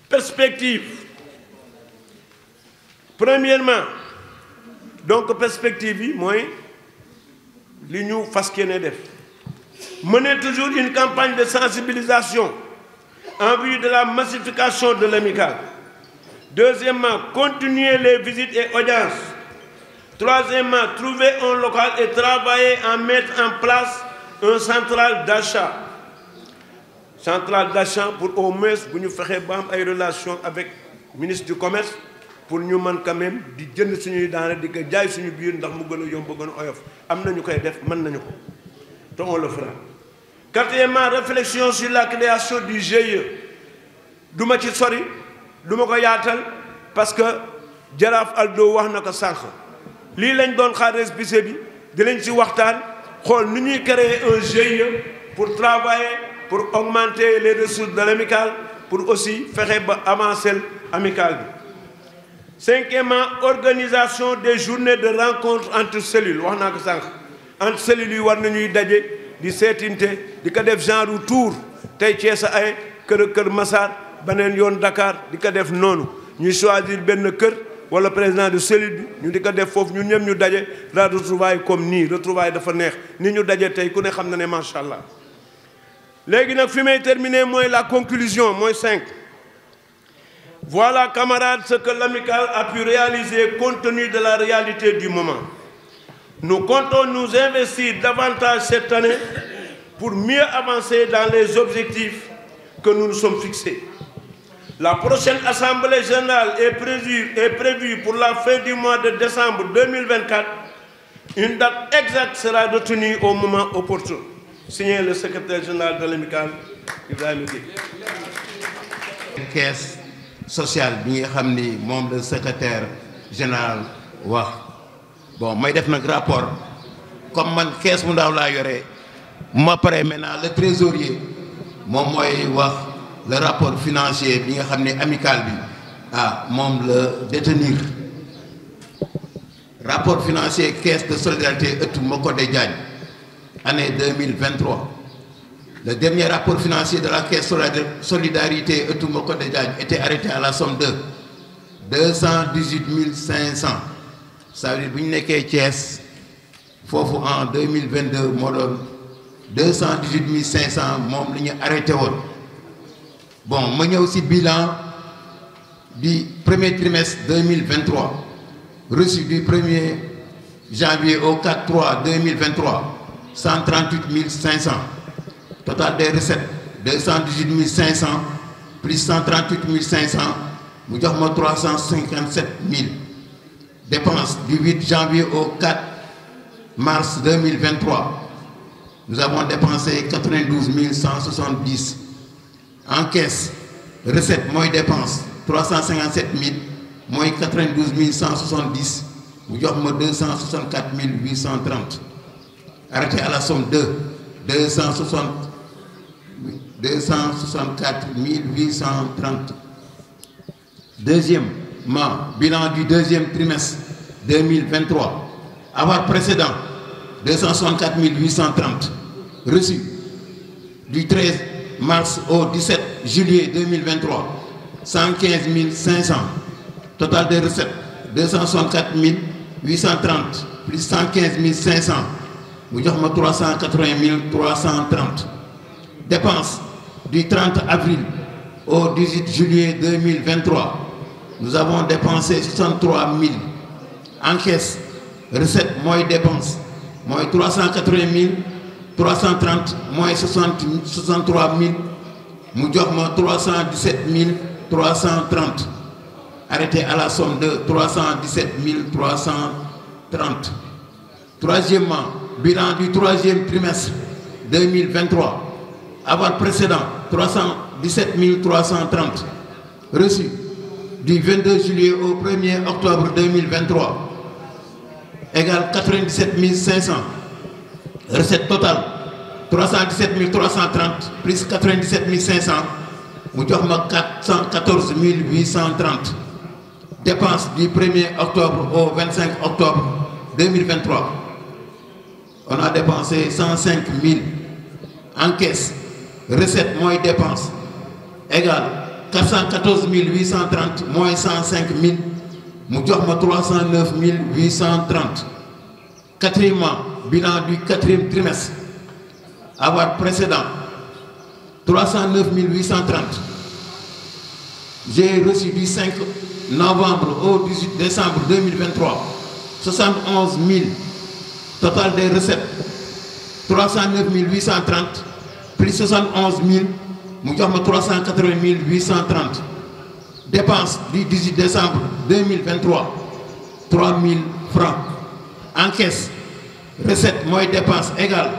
Perspective. Premièrement, donc perspective yi mooy li ñu fas yéene def. Mener toujours une campagne de sensibilisation en vue de la massification de l'amicale. Deuxièmement, continuer les visites et audiences. Troisièmement, trouver un local et travailler à mettre en place un central d'achat. Central d'achat pour au moins bu ñu fexe ba am ay relations avec ministre du commerce pour ñu mën quand même di jënd suñuy denrées di ko jaay suñu biir ndax mu gën a yomb gën a oyof am nañu koy def mën nañu ko te on le fera. Quatrièmement, réflexion sur la création du GIE. du ma ci sori du ma ko yaatal parce que jaraaf Aldo wax na ko sànq lii lañ doon xaar récépissé bi dinañ ci waxtaan xool nu ñuy créer un GIE pour travailler pour augmenter les ressources de l'amicale pour aussi fexe ba avancer amicale bi. Cinquièmement, organisation des journées de rencontre entre cellules wax naa ko sànq entre cellules yi war nañuy daje di seetinte di ko def genre tour tey Thiès ay Kër Massar beneen yoon Dakar di ko def noonu ñuy choisir benn kër wala président de cellule bi ñu di ko def foofu ñun ñëpp ñu daje la retrouvaille comme nii retrouvaille dafa neex ni ñu daje tey ku ne xam na ne macha allah. léegi nag fi may terminer mooy la conclusion mooy 5. Voilà, camarades, ce que l'amicale a pu réaliser compte tenu de la réalité du moment. Nous comptons nous investir davantage cette année pour mieux avancer dans les objectifs que nous nous sommes fixés. La prochaine Assemblée générale est prévue pour la fin du mois de décembre 2024. Une date exacte sera retenue au moment opportun. Signé le secrétaire général de l'amicale, Ibrahima Gueye. Caisse sociale bi nga xam ni moom le secrétaire général wax bon may def nag rapport comme man caisse mu ndaw laa yore ma pare maintenant le trésorier moom mooy wax le rapport financier bi nga xam ne amicale bi moom la détenir rapport financier caisse de solidarité ëttu Makodé Diagne année 2023. Le dernier rapport financier de la caisse solidarité ëttu Makodé Diagne était arrêté à la somme de 218 500. Ça veut dire bu ñu nekkee Thiès foofu en 2022 moo doon 218 500 moom la ñu arrêté woon. Bon ma ñëw ci bilan du premier trimestre 2023 reçu du 1er janvier au 4/3/2023 138 500. Total des recettes 218 500 plus 138 500 mu jox ma 357 000. Dépenses du 8 janvier au 4 mars 2023 nous avons dépensé 92 170. En caisse recette mooy dépense 357 000 mooy 92 170 mu jox ma 264 830. Arrêté à la somme de 264 830. Deuxièmement, bilan du deuxième trimestre 2023. Avoir précédent 264 830. Reçu du 13 mars au 17 juillet 2023 115 500. Total des recettes 264 830 plus 115 500 mu jox ma 380 330. Dépenses du 30 avril au 18 juillet 2023 nous avons dépensé 63 000. En caisse recette mooy dépense mooy 380 330 moins 63 000 mu jox ma 317 330. Arrêté à la somme de 317 330. Troisièmement, bilan du troisième trimestre 2023. Avoir précédent 317 330. Reçu du 22 juillet au 1er octobre 2023 égale 97 500. Recette totale 317 330 plus 97 500 mu jox ma 414 830. Dépenses du 1er octobre au 25 octobre 2023 on a dépensé 105 000. En caisse recette moins dépenses égale 414 830 moins 105 000 mu jox ma 309 830. Quatrièmement, bilan du quatrième trimestre. Avoir précédent 309 830. J'ai reçu du 5 novembre au 18 décembre 2023 71 000. Total des recettes 309 830 plus 71 000 mu jox ma 380 830. Dépenses du 18 décembre 2023 3 000 francs. En caisse recette moins dépenses égale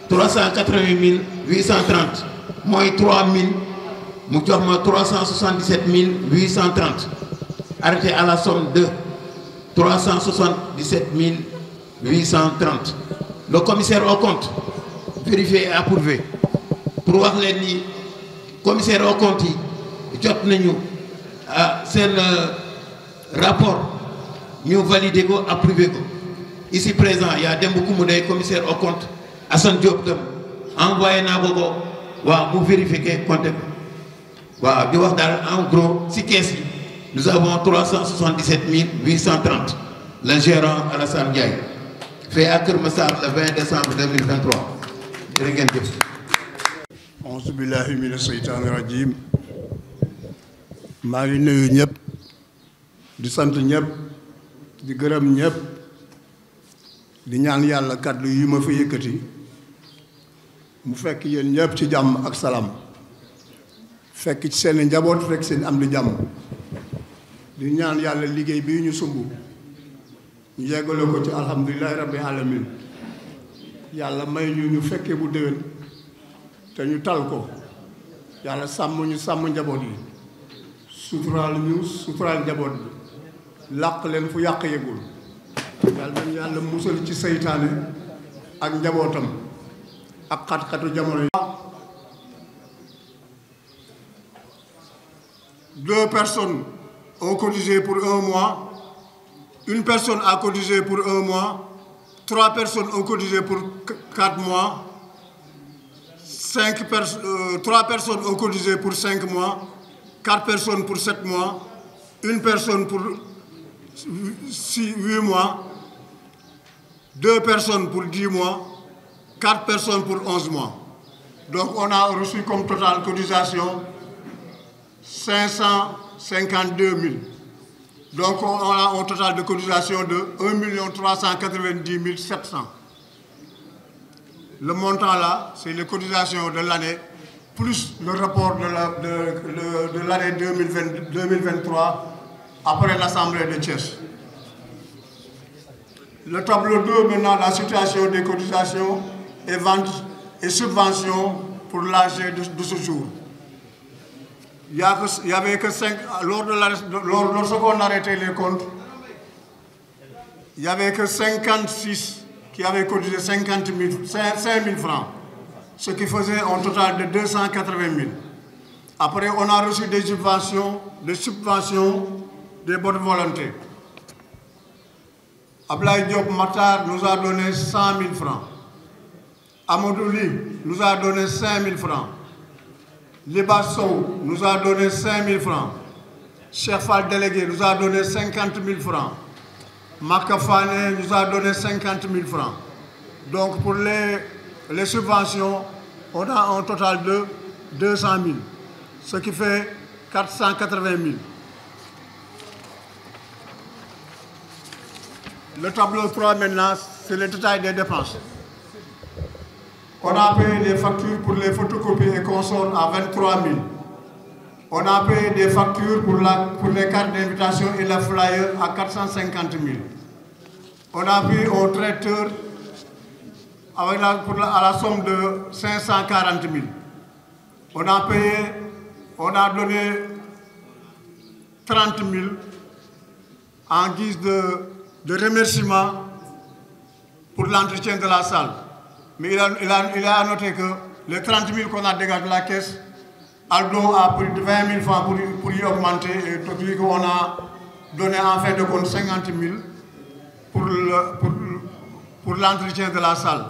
380 830 moins 3 000 mu jox ma 377 830. Arrêté à la somme de 377 830. Le commissaire au compte vérifié et approuvé. Pour wax leen ni commissaire au compte yi jot nañu seen rapport ñu validé ko approuvé ko. Ici présent il y a Demba Koumouday commissaire au compte Assane Diop tam envoyé naa ko waaw mu vérifié compte ko waaw di wax daal en gros si kees yi nous avons 377 830. Le gérant Alassane Ndiaye, fait à Keur Massar le 20 décembre 2023. jërë ngeen jëf. auzu billahi mina seytaani rajim. maa ngi nuyu ñëpp di sant ñëpp di gërëm ñëpp di ñaan yàlla kàddu yi ma fi yëkkati mu fekk yéen ñëpp ci jàmm ak salaam fekk ci seen njaboot fekk seen am di jàmm di ñaan yàlla liggéey bii ñu sumb ñu yeggale ko ci alhamdulilahi rabbi alamin yàlla may ñu fekkee bu déwén te ñu tal ko yàlla sàmm ñu sàmm njaboot yi suturaal ñu suturaal njaboot bi làq leen fu yàq yëgul yàlla nañu yàlla musal ci seytaane ak njabootam ak xat-xatu jamono yi. 2 personnes ont cotisé pour 1 mois, 1 personne a cotisé pour 1 mois, 3 personnes ont cotisé pour 4 mois, 3 personnes ont cotisé pour 5 mois, 4 personnes pour 7 mois, 1 personne pour 8 mois, 2 personnes pour 10 mois, 4 personnes pour 11 mois. Donc on a reçu comme totale cotisation 552 000. Donc on a un total de cotisation de 1 390 700. Le montant là, c'est les cotisations de l'année, plus le rapport de l'année 2023 après l'Assemblée de Thiès. Le tableau 2, maintenant, la situation des cotisations et ventes et subventions pour l'AG de ce jour. Il y avait que 5, lorsqu'on arrêtait les comptes, il n'y avait que 56 qui avaient cotisé 5 000 francs, ce qui faisait un total de 280 000. Après, on a reçu des subventions des bonnes volontés. Ablaye Diop Matar nous a donné 100 000 francs. Amadouli nous a donné 5 000 francs. Liba Sow nous a donné 5 000 francs. Cheikh Fall délégué nous a donné 50 000 francs. Makafane nous a donné 50 000 francs. Donc pour les subventions, on a un total de 200 000, ce qui fait 480 000. Le tableau 3 maintenant, c'est le détail des dépenses. On a payé des factures pour les photocopies et consorts à 23 000. On a payé des factures pour les cartes d'invitation et la flyer à 450 000. On a payé au traiteur à la somme de 540 000. On a donné 30 000 en guise de remerciement pour l'entretien de la salle. Mais il a noté que les 30 000 qu'on a dégagé de la caisse, Aldo a pris 20 000 francs pour y augmenter et tout on a donné en fin de compte 50 000 pour l'entretien de la salle.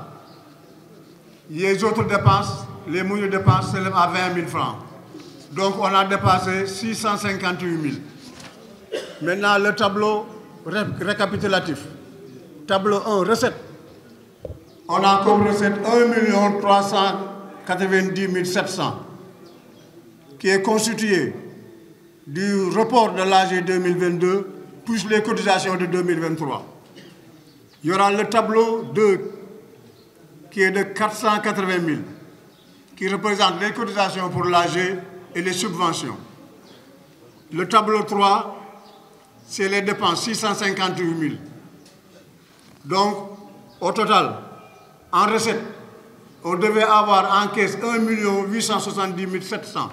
Les autres dépenses, les moyens de dépenses s'élèvent à 20 000 francs. Donc on a dépassé 658 000. Maintenant le tableau récapitulatif. Tableau 1, recette. On a comme recette 1 390 700 qui est constitué du report de l'AG 2022 plus les cotisations de 2023. Il y aura le tableau 2 qui est de 480 000 qui représente les cotisations pour l'AG et les subventions. Le tableau 3, c'est les dépenses, 658 000. Donc, au total, en recette, on devait avoir en caisse 1 870 700.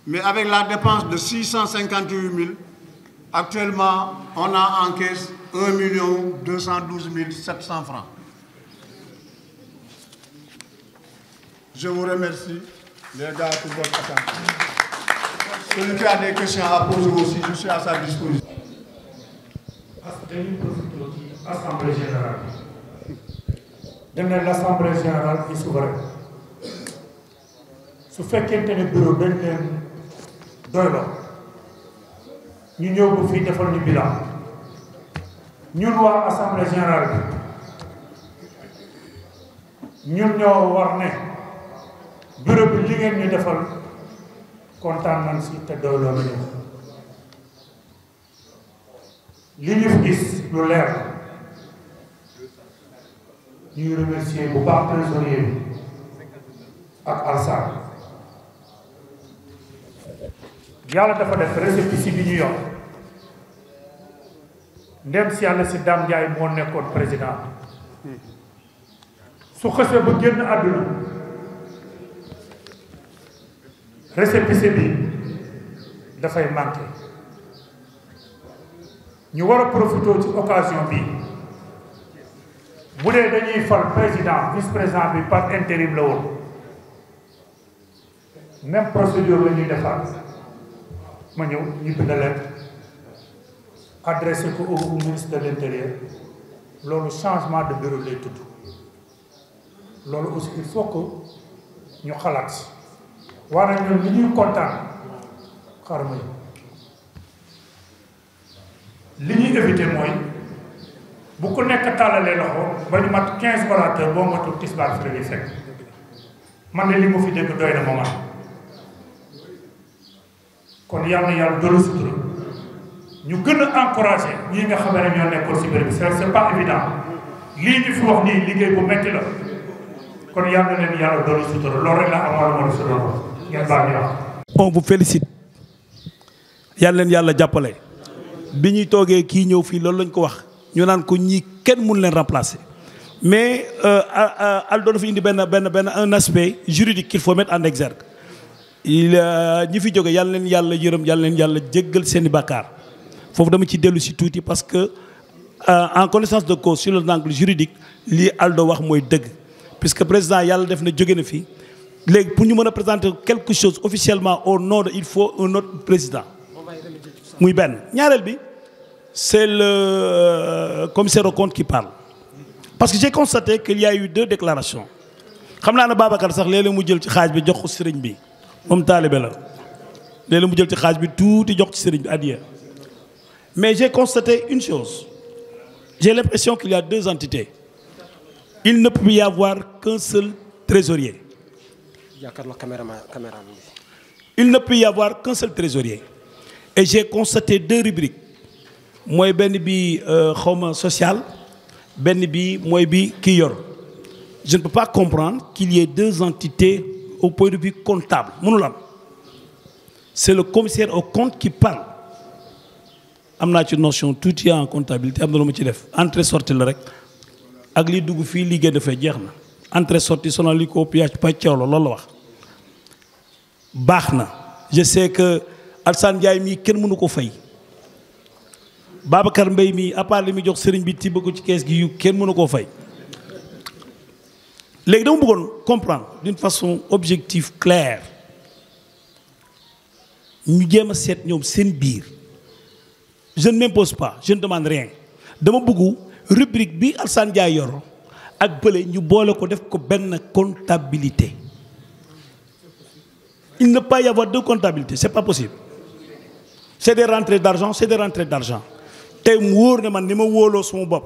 Mais avec la dépense de 658 000, actuellement, on a en caisse 1 212 700 francs. Je vous remercie, les gars, pour votre attention. Celui qui a des questions à poser aussi, je suis à sa disposition. Assemblée générale. L'Assemblée générale est souveraine. Ce fait qu'il y a un bureau d'un doylo. ñu ñëw ba fii defal ñu bilan ñun waa assemblée générale bi ñun ñoo war ne bureau bi li ngeen ñu defal kontaan nañ si te doyloo nañu li ñu fi gis lu leer ñuy remercier bu baax trésorier bi ak Alsaan yàlla dafa def récépissé bi ñu yor ndem si yàlla si Dame Ndiaye moo nekkoon président su xësee ba génn àdduna récépissé bi dafay manqué ñu war a profité ci occasion bi bu dee dañuy fal président vice président bi par intérim la woon même procédure la ñuy defaat ma ñëw ñu bind lettre adressé ko au ministre de l'intérieur loolu changement de bureau lay tudd loolu aussi il faut que ñu xalaat waaye ñun li ñuy kontaan xaaral ma li ñuy éviter mooy bu ko nekk tàllalee loxo ba ñu mat 15 orateurs boo matul tisbaar fi la fekk man de li ma fi dégg doy na ma man kon yàlla na yàlla dolli sutura ñu gën a encouragé ñii nga xam ne ñoo nekkoon si béréb bi c'est pas évident lii ñu fi wax nii liggéey bu metti la kon yàlla na leen yàlla dolli sutura loolu rek la amoon wala sutura ngeen baal ñu wax. on vous félicite yàlla leen yàlla jàppale bi ñuy toogee kii ñëw fii loolu lañ ko wax ñu naan ko ñii kenn mun leen remplacer mais Aldo dafa indi benn un aspect juridique qu'il faut mettre en exergue ñi fi jóge yàlla leen yàlla yërëm yàlla leen yàlla jéggal seeni bàkkaar foofu dama ci dellu si tuuti parce que en connaissance de cause sur le angle juridique lii Aldo wax mooy dëgg puisque président yàlla def na jóge na fi léegi pour ñu mën a présenter quelque chose officiellement au nom de il faut un autre président muy benn ñaareel bi c'est le commissaire aux comptes qui parle parce que j'ai constaté qu'il y a eu 2 déclarations xam naa ne Babacar sax léeg-léeg mu jël ci xaaj bi jox ko sëriñ bi moom taalibe la léeg-léeg mu jël ci xaaj bi tuuti jox ci sëriñ bi addiya mais j'ai constaté une chose j'ai l'impression qu'il y a 2 entités il ne peut y avoir qu'un seul trésorier il ne peut y avoir qu'un seul trésorier et j'ai constaté 2 rubriques mooy benn bi xawma social benn bi mooy bi kii yor je ne peux pas comprendre qu'il y ait 2 entités au point de vue comptable mënul am c'est le commissaire aux comptes qui parle am naa ci notion tuuti en comptabilité am na lu ma ci def entrée sortie la rek ak li dugg fii liggéey dafay jeex na entrée sortie sonal li ko piage pàcceew la loolu la wax baax na je sais que Alsane Ndiaye mii kenn mënu ko fay Babacar Mbaye mii à part li muy jox sëriñ bi tibb ko ci kees gi yu kenn mënu koo fay léegi dama bëggoon comprendre d'une façon objective claire ñu jéem a seet ñoom seen biir je ne m'impose pas je ne demande rien dama bëggu rubrique bi Alsane Ndiaye yor ak bële ñu boole ko def ko benn comptabilité il ne peut pas y avoir 2 comptabilités c'est pas possible c'est des rentrées d'argent tey mu wóor ne man ni ma wóoloo suma bopp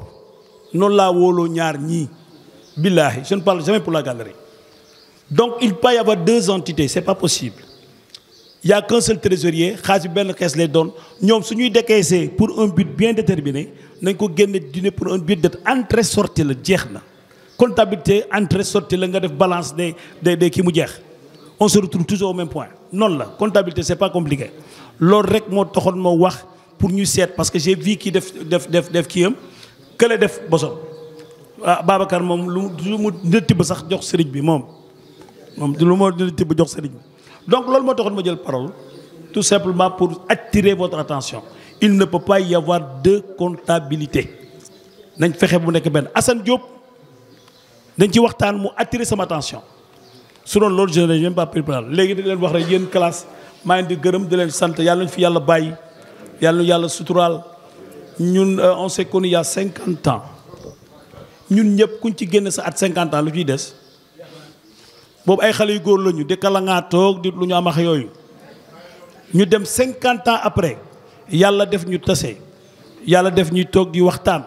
noonu laa wóoloo ñaar ñii billahi je ne parle jamais pour la galerie donc il peut y avoir 2 entités c'est pas possible il y a qu'un seul trésorier xaalis bi benn kees lay doon ñoom su ñuy décaisser pour un but bien déterminé nañ ko génne dîner pour un but d'être entrée sortie la jeex na comptabilité entrée sortie la nga def balance des kii mu jeex on se retrouve toujours au même point noonu la comptabilité c'est pas compliqué loolu rek moo taxoon moo wax pour ñu seet parce que j'ai vu kii def kii am kële def bosom ah Babacar moom lu mu dina tibb sax jox sëriñ bi moom lu moo dina tibb jox sëriñ bi donc loolu moo taxoon ma jël parole tout simplement pour attirer votre attention il ne peut pas y avoir 2 comptabilités nañ fexe bu nekk benn Assane Diop dañ ci waxtaan mu attirer sama attention su doon loolu je n'ai même pas pris parole léegi di leen wax rek yéen classe maa ngi di gërëm di leen sant yàlla nañ fi yàlla bàyyi yàlla suturaal ñun on s'est connu il y a 50 ans ñun ñëpp kuñ ci génn sa at 50 ans lu ciy des boobu ay xale yu góor lañu di kala ngaa toog di lu ñu amax yooyu ñu dem 50 ans après yàlla def ñu tase yàlla def ñuy toog di waxtaan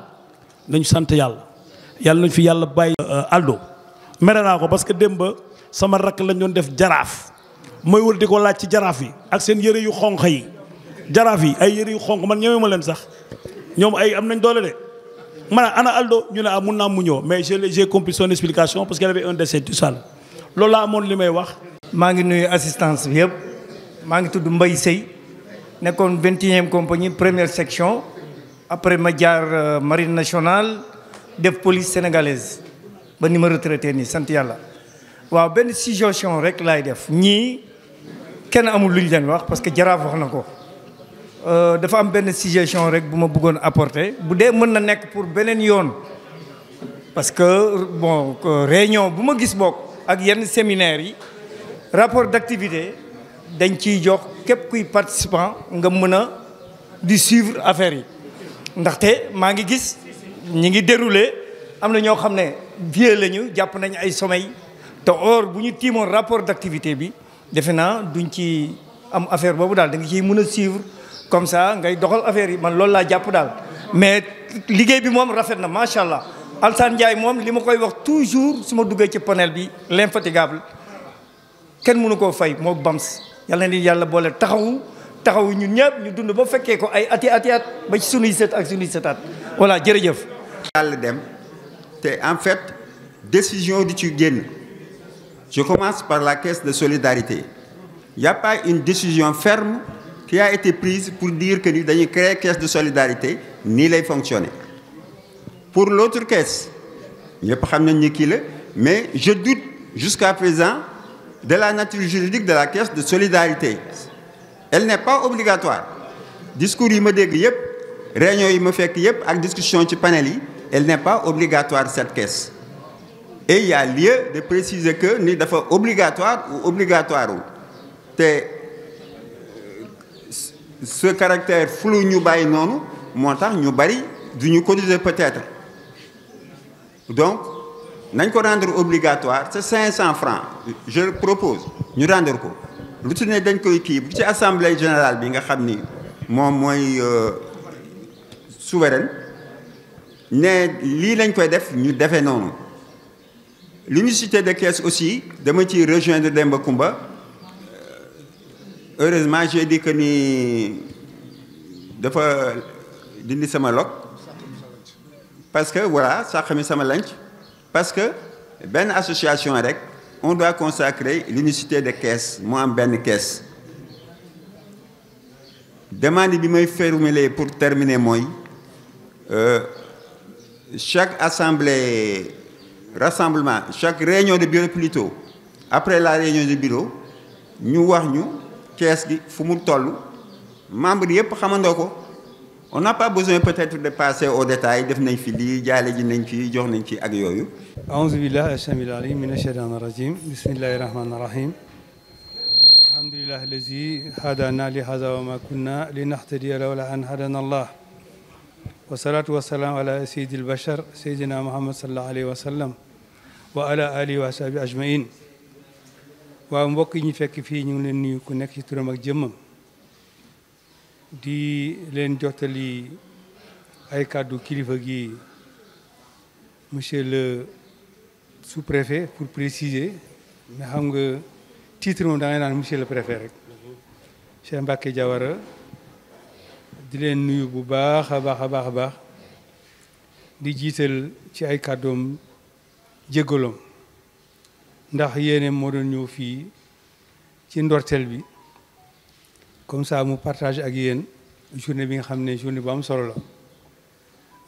nañu sant yàlla yàlla nañ fi yàlla bàyyi. Aldo mere naa ko parce que démb sama rakk lañ doon def jaraaf mooy wër di ko laaj ci jaraaf yi ak seen yëre yu xonq yi jaraaf yi ay yëre yu xonq man ñëwee ma leen sax ñoom ay am nañ doole de man ana Aldo ñu ne mun naa mu ñëw mais j'ai compris son explication parce qu'il avait un décès tout ça loolu laa amoon li may wax. maa ngi nuyu assistance bi yëpp maa ngi tudd Mbaye Seye nekkoon 21e compagnie première section après ma jaar marine nationale def police sénégalaise ba ni ma retraité nii sant yàlla. waaw benn suggestion rek laay def ñii kenn amul lu ñu leen wax parce que jaraaf wax na ko dafa am benn suggestion rek bu ma bëggoon apporter bu dee mën na nekk pour beneen yoon parce que bon réunion bu ma gis bokk ak yenn séminaires yi rapport d'activité dañ ciy jox képp kuy participant nga mën a di suivre affaire yi ndaxte maa ngi gis ñi ngi déroulé am na ñoo xam ne vieux lañu jàpp nañ ay sommeil te or bu ñu tiimoon rapport d'activité bi defe naa duñ ci am affaire boobu daal da nga ciy mën a suivre comme ça ngay doxal affaire yi man loolu laa jàpp daal mais liggéey bi moom rafet na macha allah Alassane Ndiaye moom li ma koy wax toujours su ma duggee ci panel bi l'infatigable kenn mënu koo fay moo Bams yàlla na ni yàlla boole taxawu ñun ñëpp ñu dund ba fekkee ko ay ati at ba ci sunuy sët ak sunuy sëtaat voilà jërëjëf. yàlla dem te en fait décision di ci génn. Je commence par la caisse de solidarité. Il n'y a pas une décision ferme qui a été prise pour dire que nous allons créer une caisse de solidarité, ni les fonctionner. Pour l'autre caisse, mais je doute jusqu'à présent de la nature juridique de la caisse de solidarité. Elle n'est pas obligatoire. Discours, il me dit, réunion, il me fait avec discussion sur panel, elle n'est pas obligatoire cette caisse. Et il y a lieu de préciser que ni dafa obligatoire ou obligatoire. Ce caractère flou ñu bàyyi noonu moo tax ñu bari du ñu cotiser peut-être. Donc nañ ko rendre obligatoire c'est 500 francs. Je le propose ñu rendre ko lu ci ne dañ koy kii bu ci assemblée générale bi nga xam ni moom mooy souveraine ne lii lañ koy def ñu defee noonu. L'unicité de caisse aussi, de me rejoindre Demba Kumba. Heureusement, j'ai dit que ni dafa dindi sama lok parce que voilà, ça xami sama lanc parce que ben association rek, on doit consacrer l'unicité de caisse, moi en ben caisse. Demande bi may formuler pour terminer mooy chaque assemblée rassemblement, chaque réunion de bureau plutôt, après la réunion de bureau, nous voyons qu'est-ce qui faut nous toller. Membres yépp xamandoo ko. On n'a pas besoin peut-être de passer au détail, def nañ fi lii jaale ji nañ fi jox nañ ci ak yooyu. A'uuzu billahi as-samiil aliim mina shaytaani rajiim. Bismillahir rahmaanir rahiim. Alhamdulillahi allazi hadaana li haadha wa ma kunna linahtadiya lawla an hadaana Allah. Wasalaatu wasalaam ala sayyidil bashar sayyidina Muhammad sallallahu alayhi wa sallam wa ala alihi wa sahbihi ajmain. waaw mbokk yi ñu fekk fii ñu ngi leen nuyu ku nekk ci turam ak jëmmam di leen jottali ay kàddu kilifa gi monsieur le sous-préfet pour préciser mais xam nga titre moom da ngay naan monsieur le préfet rek Cheikh Mbacké Diawara di leen nuyu bu baax a baax di jiital ci ay kàddoom jéggaloom ndax yéene moo doon ñëw fii ci ndorteel bi comme ça mu partage ak yéen journée bi nga xam ne journée bu am solo la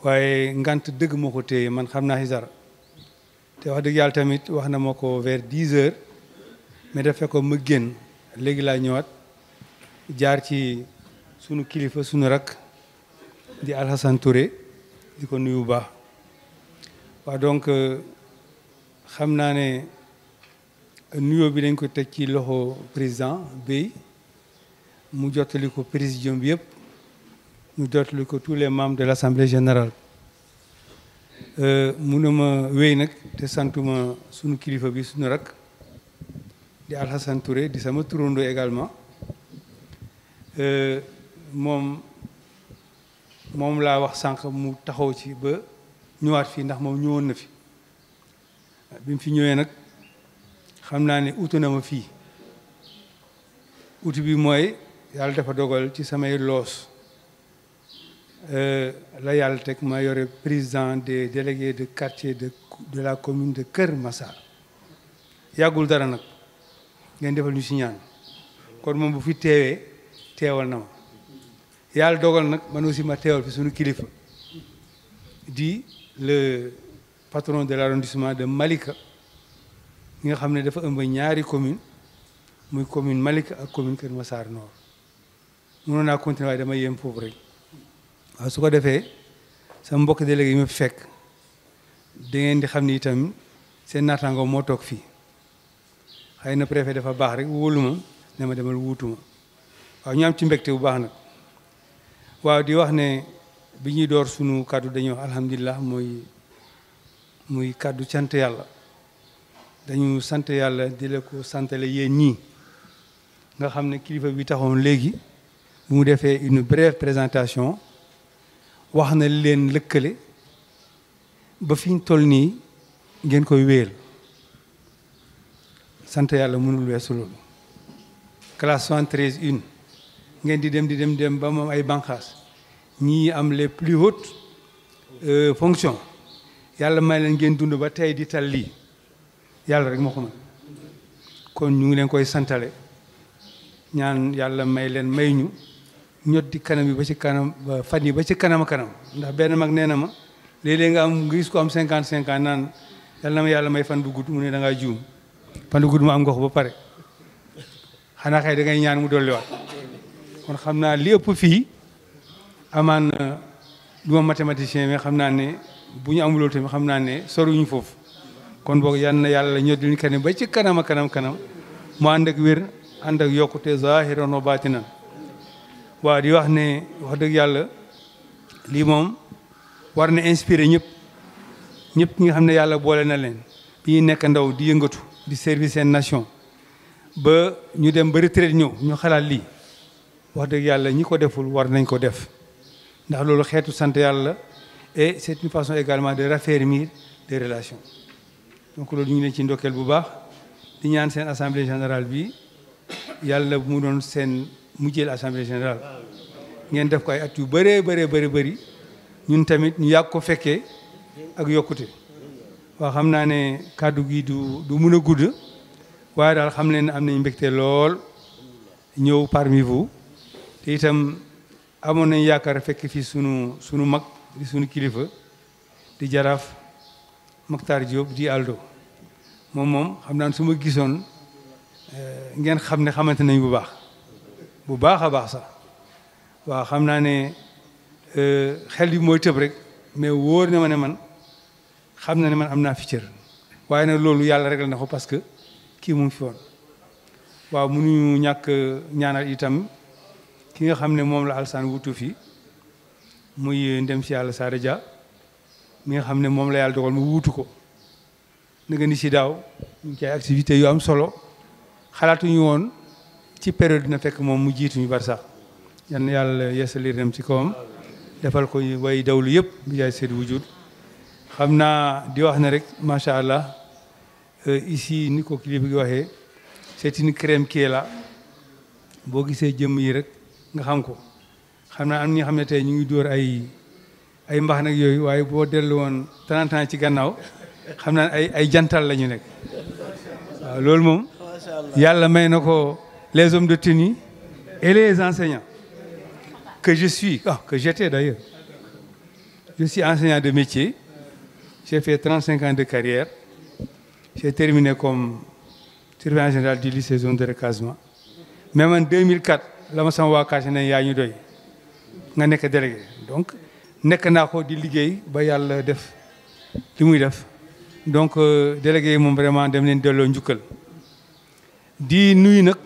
waaye ngant dëgg moo ko téye man xam naa ci dara te wax dëgg yàlla tamit wax na ma ko vers 10 heures mais dafa ko ma génn léegi laa ñëwaat jaar ci sunu kilifa sunu rak di Alassane Touré di ko nuyu bu baax waaw donc xam naa ne nuyoo bi dañ ko teg ci loxo président Bey mu jottali ko présidium bi yëpp mu jottali ko tous les membres de l'Assemblée générale mu ne ma wéy nag te santuma sunu kilifa bi sunu rak di Alassane Touré di sama turando également moom moom laa wax sànq mu taxaw ci ba ñëwaat fii ndax moom ñëwoon na fi bi mu fi ñëwee nag xam naa ne utu na ma fii utu bi mooy yàlla dafa dogal ci samay loos la yàlla teg ma yore président des délégués de quartier de la commune de Kër Massar yàggul dara nag ngeen defal ñu si ñaan kon moom bu fi teewee teewal na ma yàlla dogal nag man aussi ma teewal fi suñu kilifa di le patron de l'arrondissement de Malika ñi nga xam ne dafa ëmb ñaari commune muy commune Malika ak commune Kër Massar Nord mënoon naa continuer waaye dama yem foofu rek waaw su ko defee sama mbokk délégué yi ma fi fekk da ngeen di xam ni itam seen naataango moo toog fii xëy na préfet dafa baax rek wóolu ma ne ma demal wuutu ma waaw ñu am ci mbégte bu baax nag waaw di wax ne bi ñuy door sunu kàddu dañuy wax alhamdulilah muy kàddu sant yàlla dañu sant yàlla di la ko santale yéen ñii nga xam ne kilifa bi taxoon léegi bu mu defee une brève présentation wax na leen lëkkale ba fi ñu toll nii ngeen koy wéyal sant yàlla mënul weesu loolu classe 73 une ngeen di dem ba moom ay banqaas ñii am les plus hautes fonctions yàlla may leen ngeen dund ba tey di tal lii yàlla rek moo ko mën kon ñu ngi leen koy santale ñaan yàlla may leen may ñu ñot di kanam yi ba ci kanam fan yi ba ci kanam a kanam ndax benn mag nee na ma léeg-léeg nga gis ko am 55 ans naan yàlla na ma yàlla may fan bu gudd mu ne da ngaa juum fan bu gudd ma am nga ko ba pare xanaa xëy da ngay ñaan mu dolliwaat kon xam naa li ëpp fii amaan du ma mathématicien mais xam naa ne bu ñu amuloo tamit xam naa ne soruñu foofu kon boog yal na yàlla ñot di ñu kanam ba ci kanam a kanam mu ànd ak wér ànd ak yokkute zahiran wa batinan waaw di wax ne wax dëgg yàlla lii moom war na inspiré ñëpp ñi nga xam ne yàlla boole na leen bi ñuy nekk ndaw di yëngatu di service seen nation ba ñu dem ba retraite ñëw ñu xalaat lii wax dëgg yàlla ñi ko deful war nañ ko def ndax loolu xeetu sant yàlla et c'est une façon également de raffermir des relations donc loolu ñu ngi leen ci ndokkeel bu baax di ñaan seen assemblée générale bi yàlla mu doon seen mujjeel assemblée générale ngeen def ko ay at yu bëree bëri ñun tamit ñu yàgg ko fekkee ak yokkute waaw xam naa ne kàddu gi du mun a gudd waaye daal xam leen ne am nañ mbégte lool ñëw parmi vous te itam amoon nañ yaakaar fekk fii sunu mag di sunu kilifa di jaraaf Mactar Diop di Aldo moom xam naa ne su ma gisoon ngeen xam ne xamante nañ bu baax a baax sax waaw xam naa ne xel bi mooy tëb rek mais wóor na ma ne man xam na ne man am naa fi cër waaye nag loolu yàlla réglé na ko parce que kii mu ngi fi woon waaw mënuñu ñàkk ñaanal itam ki nga xam ne moom la Alsaan wutu fi muy ndem si yàlla Saada Dia mi nga xam ne moom la yàlla dogal mu wuutu ko na nga ni si daaw ñu ngi ci ay activités yu am solo xalaatuñu woon ci période dina fekk moom mu jiituñu bar sax yal na yàlla yeesali dem ci kawam defal ko way dawlu yëpp bi jaay seet wujud xam naa di wax ne rek macha allah ici ni ko kilifa gi waxee c'est une crème qui est là boo gisee jëmm yi rek nga xam ko xam naa am ñi nga xam ne tey ñu ngi dóor ay mbax nag yooyu waaye boo dellu woon 30 ans ci gannaaw xam naa ay jantal la ñu nekk waaw loolu moom yàlla may na ko les hommes de tenue et les enseignants que je suis, que j'étais d'ailleurs. Je suis enseignant de métier. J'ai fait 35 ans de carrière. J'ai terminé comme surveillant général du lycée zone de recasement. Même en 2004, la ma sama waa quartier ne yaa ñu doy nga nekk délégué donc nekk naa ko di liggéey ba yàlla def li muy def donc délégué yi moom vraiment dem leen delloo njukkal di nuyu nag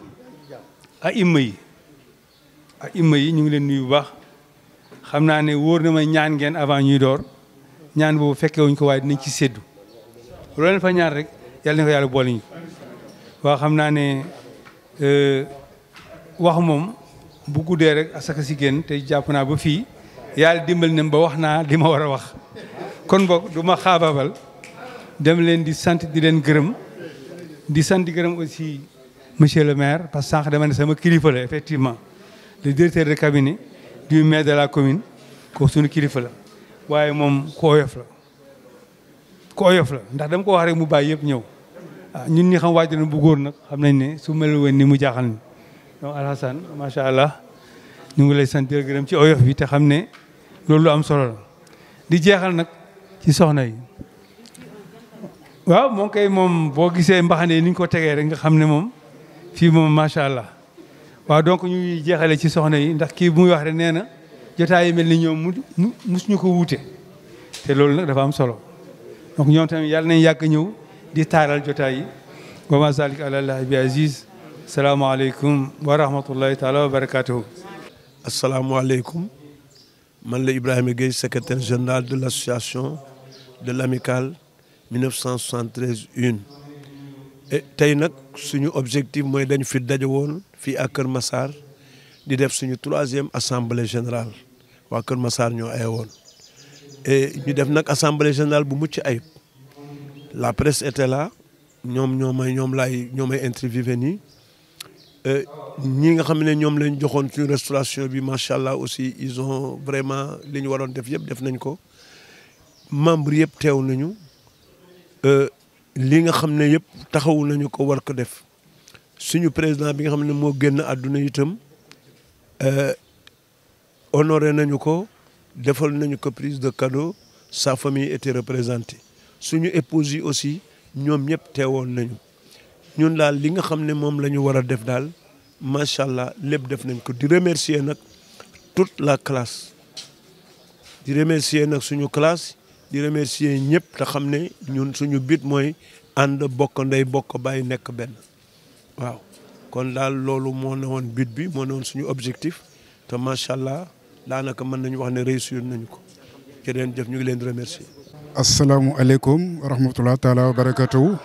imma yi ñu ngi leen nuyu bu baax xam naa ne wóor na ma ñaan ngeen avant ñuy door ñaan boobu fekkee wuñ ko waaye dinañ ci séddu loolu leen fa ñaan rek yàlla na ko yàlla boole ñu waaw xam naa ne wax moom bu guddee rek asaka si génn te jàpp naa ba fii yàlla dimbal na ba wax naa li ma war a wax kon boog du ma xaabaabal dem leen di sant di leen gërëm di sant di gërëm aussi monsieur le maire parce que sànq dama ne sama kilifa la effectivement le directeur de cabinet du maire de la commune ko suñu kilifa la waaye moom ku oyof la ndax dama ko wax rek mu bàyyi yëpp ñëw ñun ñi xam waajur bu góor nag xam nañ ne su mel woon ni mu jaaxal ni donc Alhassane macha allah ñu ngi lay sant di gërëm ci oyof bi te xam ne loolu lu am solo la di jeexal nag ci soxna yi waaw moom kay moom boo gisee mbaxane ni ñu ko tegee rek nga xam ne moom fii moom macha allah waaw donc ñuy jeexale ci soxna yi ndax kii bu muy wax rek nee na jotaay yi mel ni ñoom musuñu ko wuute te loolu nag dafa am solo donc ñoom tamit yàlla nañ yàgg ñëw di taaral jotaay yi wa ma zalik ala llahi bi aziz salaamaaleykum wa rahmatullahi taala wa barakatuhu asalaamaaleykum man la Ibrahima Gueye secrétaire général de l'association de l'amicale 1973-1 et tey nag suñu objectif mooy dañ fi daje woon fii à Kër Massar di def suñu 3e assemblée générale waa Kër Massar ñoo ay woon et ñu def nag assemblée générale bu mucc ayib la presse était là ñoom may interviewé nii ñi nga xam ne ñoom lañ joxoon suñu restauration bi macha allah aussi ils ont vraiment li ñu waroon def yëpp def nañ ko membre yëpp teew nañu li nga xam ne yëpp taxawu nañu ko war ko def suñu président bi nga xam ne moo génn àdduna itam honoré nañu ko defal nañu ko prise de cadeau sa famille était représentée suñu épouse yi aussi ñoom ñëpp teewoon nañu ñun daal li nga xam ne moom la ñu war a def daal macha allah lépp def nañ ko di remercier nag toute la classe di remercier nag suñu classe di remercier ñëpp te xam ne ñun suñu but mooy ànd bokk ndey bokk bàyyi nekk benn waaw kon daal loolu moo ne woon but bi moo ne woon suñu objectif te macha allah daanaka mën nañu wax ne réussir nañu ko jërëjëf jëf ñu ngi leen di remercier. asalaamualeykum wa rahmatulah taalaa wa barakatuhu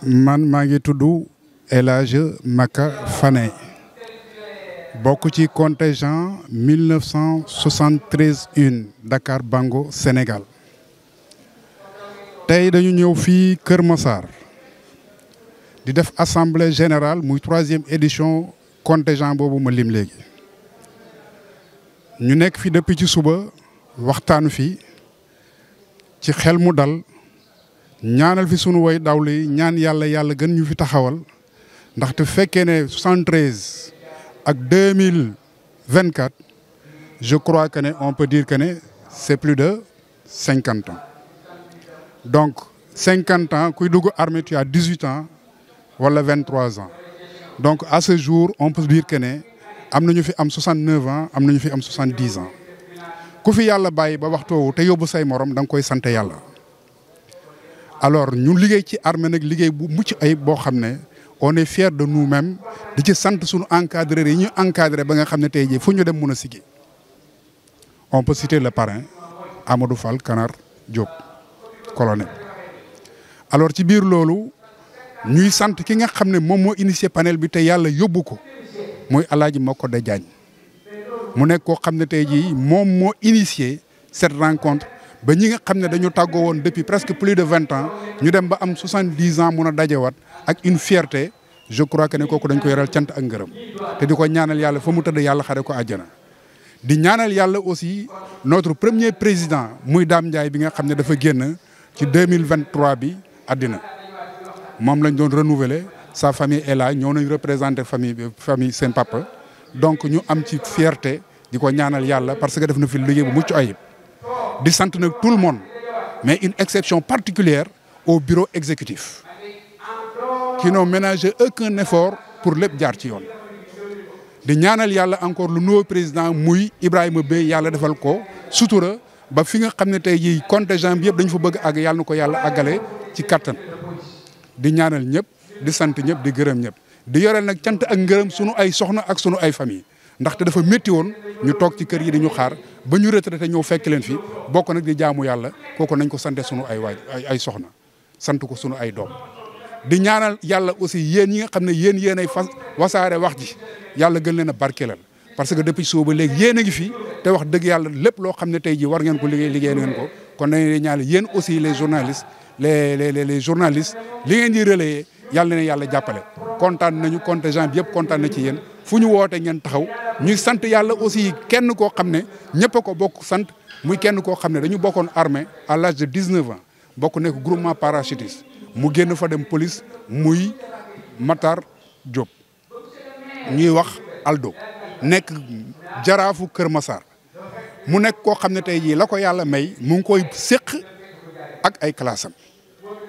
man maa ngi tudd El Hadj Maka Fane bokk ci contingent 1973-1 Dakar Bango Sénégal tey dañu ñëw fii Kër Massar di def assemblée générale muy 3e édition contingent boobu ma lim léegi ñu nekk fi depuis ci suba waxtaanu fi ci xel mu dal ñaanal fi sunu way dawli ñaan yàlla gën ñu fi taxawal ndaxte fekkee ne 73 ak 2024 je crois que ne on peut dire que ne c'est plus de 50 ans donc 50 ans kuy dugg armée tu as 18 ans wala 23 ans donc à ce jour on peut dire que ne am nañu fi am 69 ans am nañu fi am 70 ans ku fi yàlla bàyyi ba waxtoowu te yóbbu say morom da nga koy sant yàlla alors ñu liggéey ci armée nag liggéey bu mucc ayib boo xam ne on est fier de nous-mêmes di ci sant suñu encadreurs yi ñu encadré ba nga xam ne tey jii fu ñu dem mun a siggi on peut citer le parrain Amadou Fall Kanar Diop colonel alors ci biir loolu ñuy sant ki nga xam ne moom moo initié panel bi te yàlla yóbbu ko muy Alaaji Makodé Diagne mu nekk koo xam ne tey jii moom moo initié cette rencontre ba ñi nga xam ne dañu tàggoo woon depuis presque plus de 20 ans ñu dem ba am 70 ans mun a dajewaat ak une fierté je crois que ne kooku dañ ko yoral cant ak ngërëm te di ko ñaanal yàlla fa mu tëdd yàlla xare ko àjjana di ñaanal yàlla aussi notre premier président muy Dame Ndiaye bi nga xam ne dafa génn ci 2023 bi àddina moom lañ doon renouveler sa famille est là ñoo nañ représenter famille seen papa donc ñu am ci fierté di ko ñaanal yàlla parce que def na fi liggéey bu mucc ayib di sant nag tout le monde mais une exception particulière au bureau exécutif qui n'ont ménagé aucun effort pour lépp jaar ci yoon di ñaanal yàlla encore le nouveau président muy Ibrahima Bey yàlla defal ko sutura ba fi nga xam ne tey jii contingent bi yëpp dañu fa bëgg àgg yàlla na ko yàlla àggale ci kattan di ñaanal ñëpp di sant ñëpp di gërëm ñëpp di yoreel nag cant ak ngërëm sunu ay soxna ak sunu ay famille ndaxte dafa métti woon ñu toog ci kër yi di ñu xaar ba ñu retraité ñëw fekk leen fi bokk nag di jaamu yàlla kooku nañ ko sante sunu ay soxna sant ko sunu ay doom di ñaanal yàlla aussi yéen ñi nga xam ne yéen ay wasaare wax ji yàlla gën leen a barkeelal parce que depuis suba ba léegi yéen a ngi fi te wax dëgg yàlla lépp loo xam ne tey jii war ngeen ko liggéey ngeen ko kon dañuy leen ñaanal yéen aussi les journalistes les journalistes li ngeen di relayer yàlla na yàlla jàppale. kontaan nañu contingent bi yëpp kontaan na ci yéen fu ñu woote ngeen taxaw ñuy sant yàlla aussi kenn koo xam ne ñëpp a ko bokk sant muy kenn koo xam ne dañu bokkoon armée à l'âge de 19 ans bokk nekk groupement parachutiste mu génn fa dem police muy Matar Diop ñuy wax Aldo nekk jaraafu Kër Massar mu nekk koo xam ne tey jii la ko yàlla may mu ngi koy séq ak ay classe am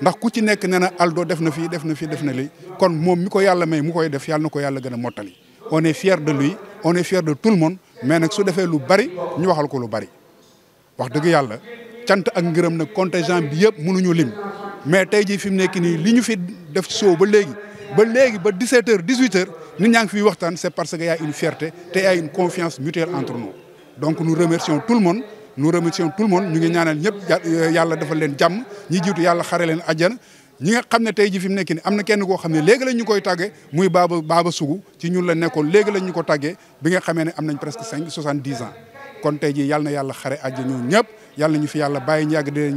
ndax ku ci nekk nee na Aldo def na fii def na fii def na lii kon moom mi ko yàlla may mu koy def yàlla na ko yàlla gën a mottali on est fier de lui on est fier de tout le monde mais nag su defee lu bari ñu waxal ko lu bari wax dëgg yàlla cant ak ngërëm nag contingent bi yëpp mënuñu lim mais tey jii fi mu nekk nii li ñu fi def ci soo ba léegi ba 17h 18h nit ñaa ngi fiy waxtaan c'est parce que y a une fierté te y a une confiance mutuelle entre nous donc nous remercions tout le monde ñu ngi ñaanal ñëpp yàlla defal leen jàmm ñi jiitu yàlla xare leen àjjana ñi nga xam ne tey ji fi mu nekk nii am na kenn koo xam ne léegi lañ ñu koy tàggee muy Baba Sougou ci ñun la nekkoon léegi lañ ñu ko tàggee bi nga xamee ne am nañ presque 70 ans kon tey ji yàlla na yàlla xare àjjana ñoom ñëpp yàlla ñu fi yàlla bàyyi ñu yàgg di leen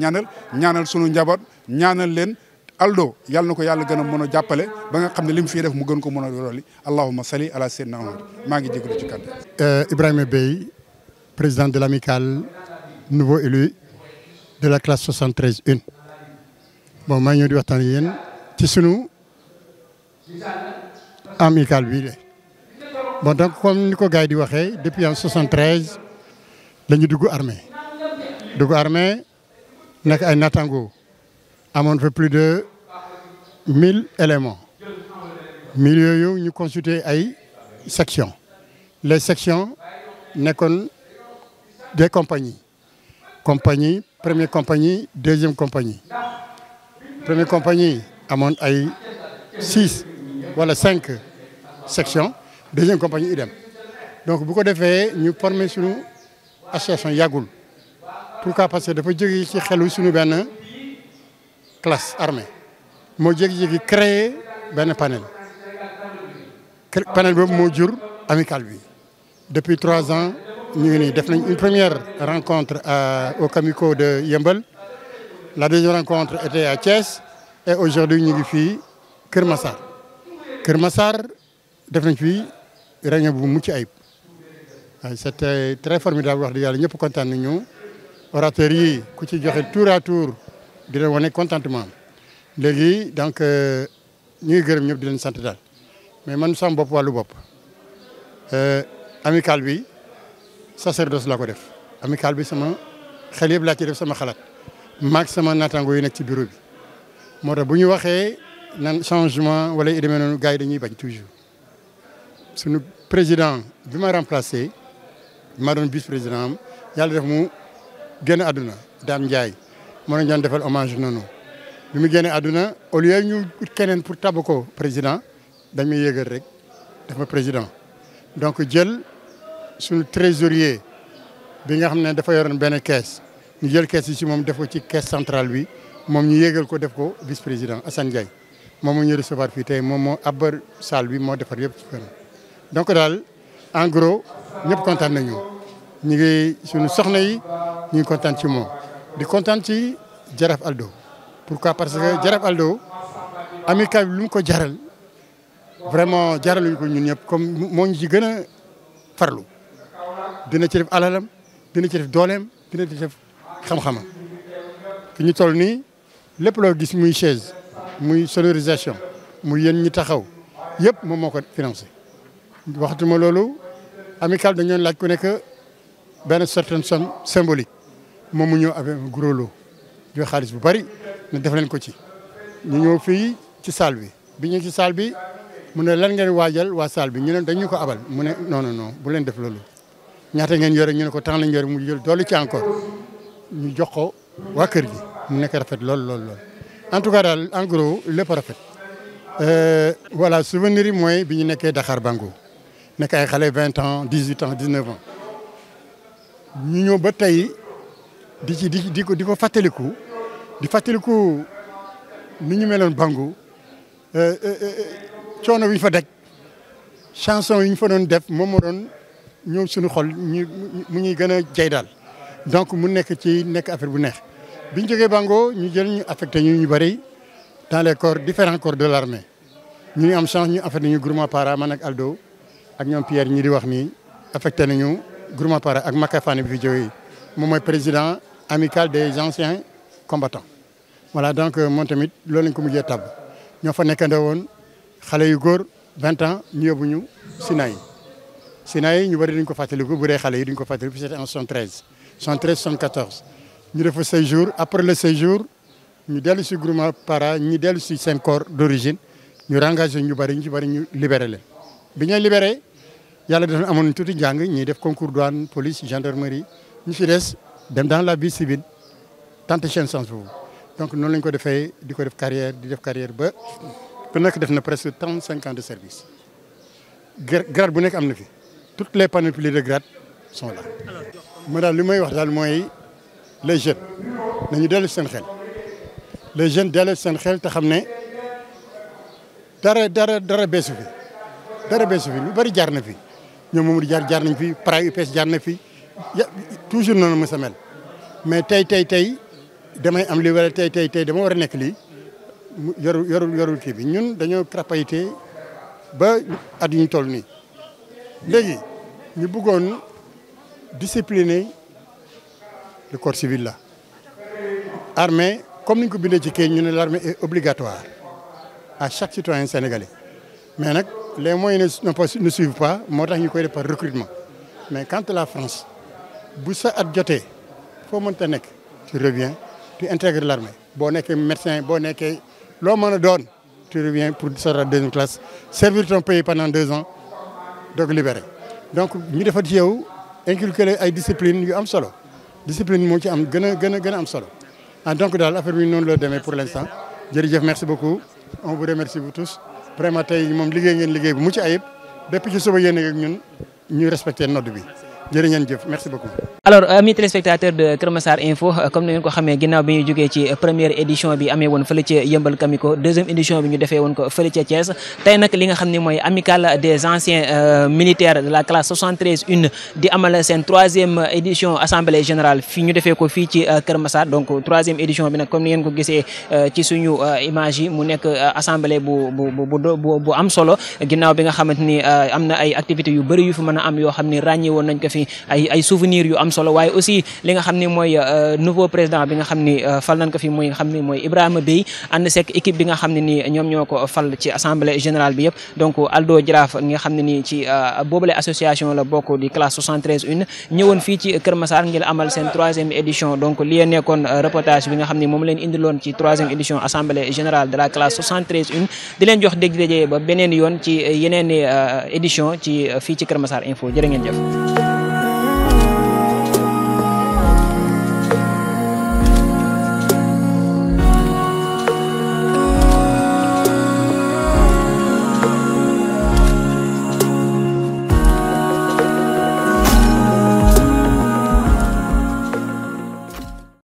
ñaanal sunu njaboot ñaanal leen Aldo yàlla na ko yàlla gën a mën a jàppale ba nga xam ne li mu fiy def mu gën ko mën a looli allahumma salli ala sayyidina Muhammad maa ngi jégalu ci kàddu Ibrahima Bey président de l'amicale nouveau élu de la classe 73-1 bon maa ngi ñëw di waxtaan yéen ci sunu amicale bii de bon donc comme ni ko gars yi di waxee depuis en 73 la ñu dugg armée nekk ay natango amoon fa plus de 1000 éléments 1000 yooyu ñu constitué ay sections les sections nekkoon des compagnies première compagnie deuxième compagnie première compagnie amoon ay 6 wala 5 sections deuxième compagnie idem donc bu ko defee ñu formé suñu association yàggul pourquoi parce que dafa jóge ci xelu suñu benn classe armée moo jékki-jékki créé benn panel boobu moo jur amicale bi depuis 3 ans ñu ngi nii def nañ une première rencontre au Camiko de Yeumbeul la deuxième rencontre était à Thiès et aujourd'hui ñu ngi fii Kër Massar def nañ fii réunion bu mucc ayib waaye c'était très formidable wax dëgg yàlla ñëpp kontaan nañu orateurs yi ku ci joxe tour à tour dina wane contentement léegi donc ñu ngi gërëm ñëpp di leen sant daal mais man sama bopp wàllu bopp amicale bi sacerdoce laa ko def amicale bi sama xel yëpp laa ci def sama xalaat maag sama naataango yi nekk ci bureau bi moo tax bu ñu waxee nan changement wala yu demee noonu gars yi dañuy bañ toujours suñu président bi ma remplacé maa doon vice président am yàlla def mu génn àdduna Dame Ndiaye moo nañ doon defal hommage noonu bi mu génne àdduna au lieu ñu ut keneen pour tabb ko président dañ may yëgal rek def ma président donc jël suñu trésorier bi nga xam ne dafa yoroon benn caisse ñu jël caisse yi ci moom def ko ci caisse centrale bi moom ñu yéegal ko def ko vice président Assane Ndiaye moom moo ñu recevoir fii tey moom moo abbar salle bi moo defar yëpp ci kanam donc daal en gros ñëpp kontaan nañu ñu ngi suñu soxna yi ñu ngi kontaan ci moom di kontaan ci Jaraaf Aldo pourquoi parce que Jaraaf Aldo amicale bi lu mu ko jaral vraiment jaraluñu ko ñun ñëpp comme moo ñu ci gën a farlu dina ci def alalam dina ci def dooleem dina ci def xam-xamam fi ñu toll nii lépp loo gis muy chaise muy sonorisation muy yéen ñi taxaw yëpp moom moo ko financé waxtuma loolu amicale dañoo laaj ku nekk benn certaine somme symbolique moom mu ñëw avec un gros lot jox xaalis bu bari ne def leen ko ci ñu ñëw fii ci salle bi ñu ci salle bi mu ne lan ngeen waajal waa salle bi ñu ne dañu ko abal mu ne non non non bu leen def loolu ñaata ngeen yore ñu ne ko temps lañ yore mu jël doolu ci encore ñu jox ko waa kër gi mu nekk rafet lool lool lool en tout cas daal en gros lépp rafet voilà souvenir yi mooy bi ñu nekkee Dakar Bango nekk ay xale 20 ans 18 ans 19 ans ñu ñëw ba tey di ko fàttaliku di fàttaliku ni ñu meloon Bango coono bi ñu fa daj chanson yi ñu fa doon def moom moo doon ñëw suñu xol ñu mu ñuy gën a jay daal donc mu nekk affaire bu neex bi ñu jógee Bango ñu jël ñu affecté ñu bëri dans les corps différents corps de l'armée ñu am chance ñu affecté ñu groupement para man ak Aldo ak ñoom Pierre ñi di wax nii affecté nañu groupement para ak Makafane bi fi jógee moom mooy président amical des anciens combattants. voilà donc moom tamit loolu lañ ko mujjee tabb ñoo fa nekkandoo woon xale yu góor 20 ans ñu yóbbu ñu Sinaï ñu bëri duñ ko fàttaliku bu dee xale yi duñ ko fàttaliku c'était en 73 74 ñu def fa 6 jours après le séjour ñu dellu si groupement para ñu dellu si seen corps d'origine ñu engagé ñu ci bëri ñu libéré leen. bi ñuy libéré yàlla dafa amoon tuuti njàng ñuy def concours douane police gendarmerie ñu si des dem dans la vie civile tenter seen chance boobu donc noonu lañ ko defee di ko def carrière di def carrière ba ku nekk def na presque 35 ans de service grade bu nekk am na fi. toutes les panoplies de grade sont là. ma daal li may wax daal mooy les jeunes nañu dellu seen xel les jeunes dellu seen xel te xam ne dara beesu fi lu bari jaar na fi ñoom Mamadou jaar nañ fi para UPS jaar na fi toujours noonu mos a mel mais tey damay am li wala tey dama war a nekk lii yorul kii bi ñun dañoo crapalité ba at yu ñu toll nii. léegi ñu bëggoon discipliner le corps civil là armée comme ni ñu ko bindee ci kii ñu ne l'armée est obligatoire à chaque citoyen sénégalais mais nag les moyens ne suivent pas moo tax ñu koy def par recrutement mais quand la France bu sa at jotee foo mënta nekk tu reviens tu intègres l'armée boo nekkee médecin boo nekkee loo mën a doon tu reviens pour sortir de deuxième classe servir ton pays pendant 2 ans doog libéré donc ñu defar ci yow inculquer ay discipline yu am solo discipline moo ci am gën a am solo donc daal affaire bi noonu la demee pour l'instant jërëjëf merci beaucoup on vous remercie vous tous vraiment tey moom liggéey ngeen liggéey bu mucc ayib depuis ci suba yéen ak ñun ñu respecté nodd bi jërë ngeen jëf merci beaucoup. alors amis téléspectateurs de Kër Massar Info comme ni ngeen ko xamee ginnaaw bi ñu jógee ci première édition bi amee woon fële ca Yëmbal Kamiko deuxième édition bi ñu defee woon ko fële ca Thiès tey nag li nga xam ne mooy amicale des anciens militaires de la classe 73 une di amal seen 3e édition assemblée générale fii ñu defee ko fii ci Kër Massar donc 3e édition bi nag comme ni ngeen ko gisee ci suñu image yi mu nekk assemblée bu am solo ginnaaw bi nga xamante ni am na ay activités yu bëri yu fi mën a am yoo xam ni ràññee woon nañ ko fi ay souvenirs yu am solo waaye aussi li nga xam ni mooy nouveau président bi nga xam ni fal nañ ko fi muy nga xam ni mooy Ibrahima Bey ànd seeg équipe bi nga xam ne ni ñoom ñoo ko fal ci assemblée générale bi yëpp donc Aldo Jaraaf nga xam ne ni ci boobule association la bokk di classe 73 une ñëwoon fii ci Kër Massar ngir amal seen 3e édition donc li nekkoon reportage bi nga xam ni moom leen indiloon ci 3e édition assemblée générale de la classe 73 une di leen jox dégg daje ba beneen yoon ci yeneen édition ci fii ci Kër Massar Info jërë ngeen jëf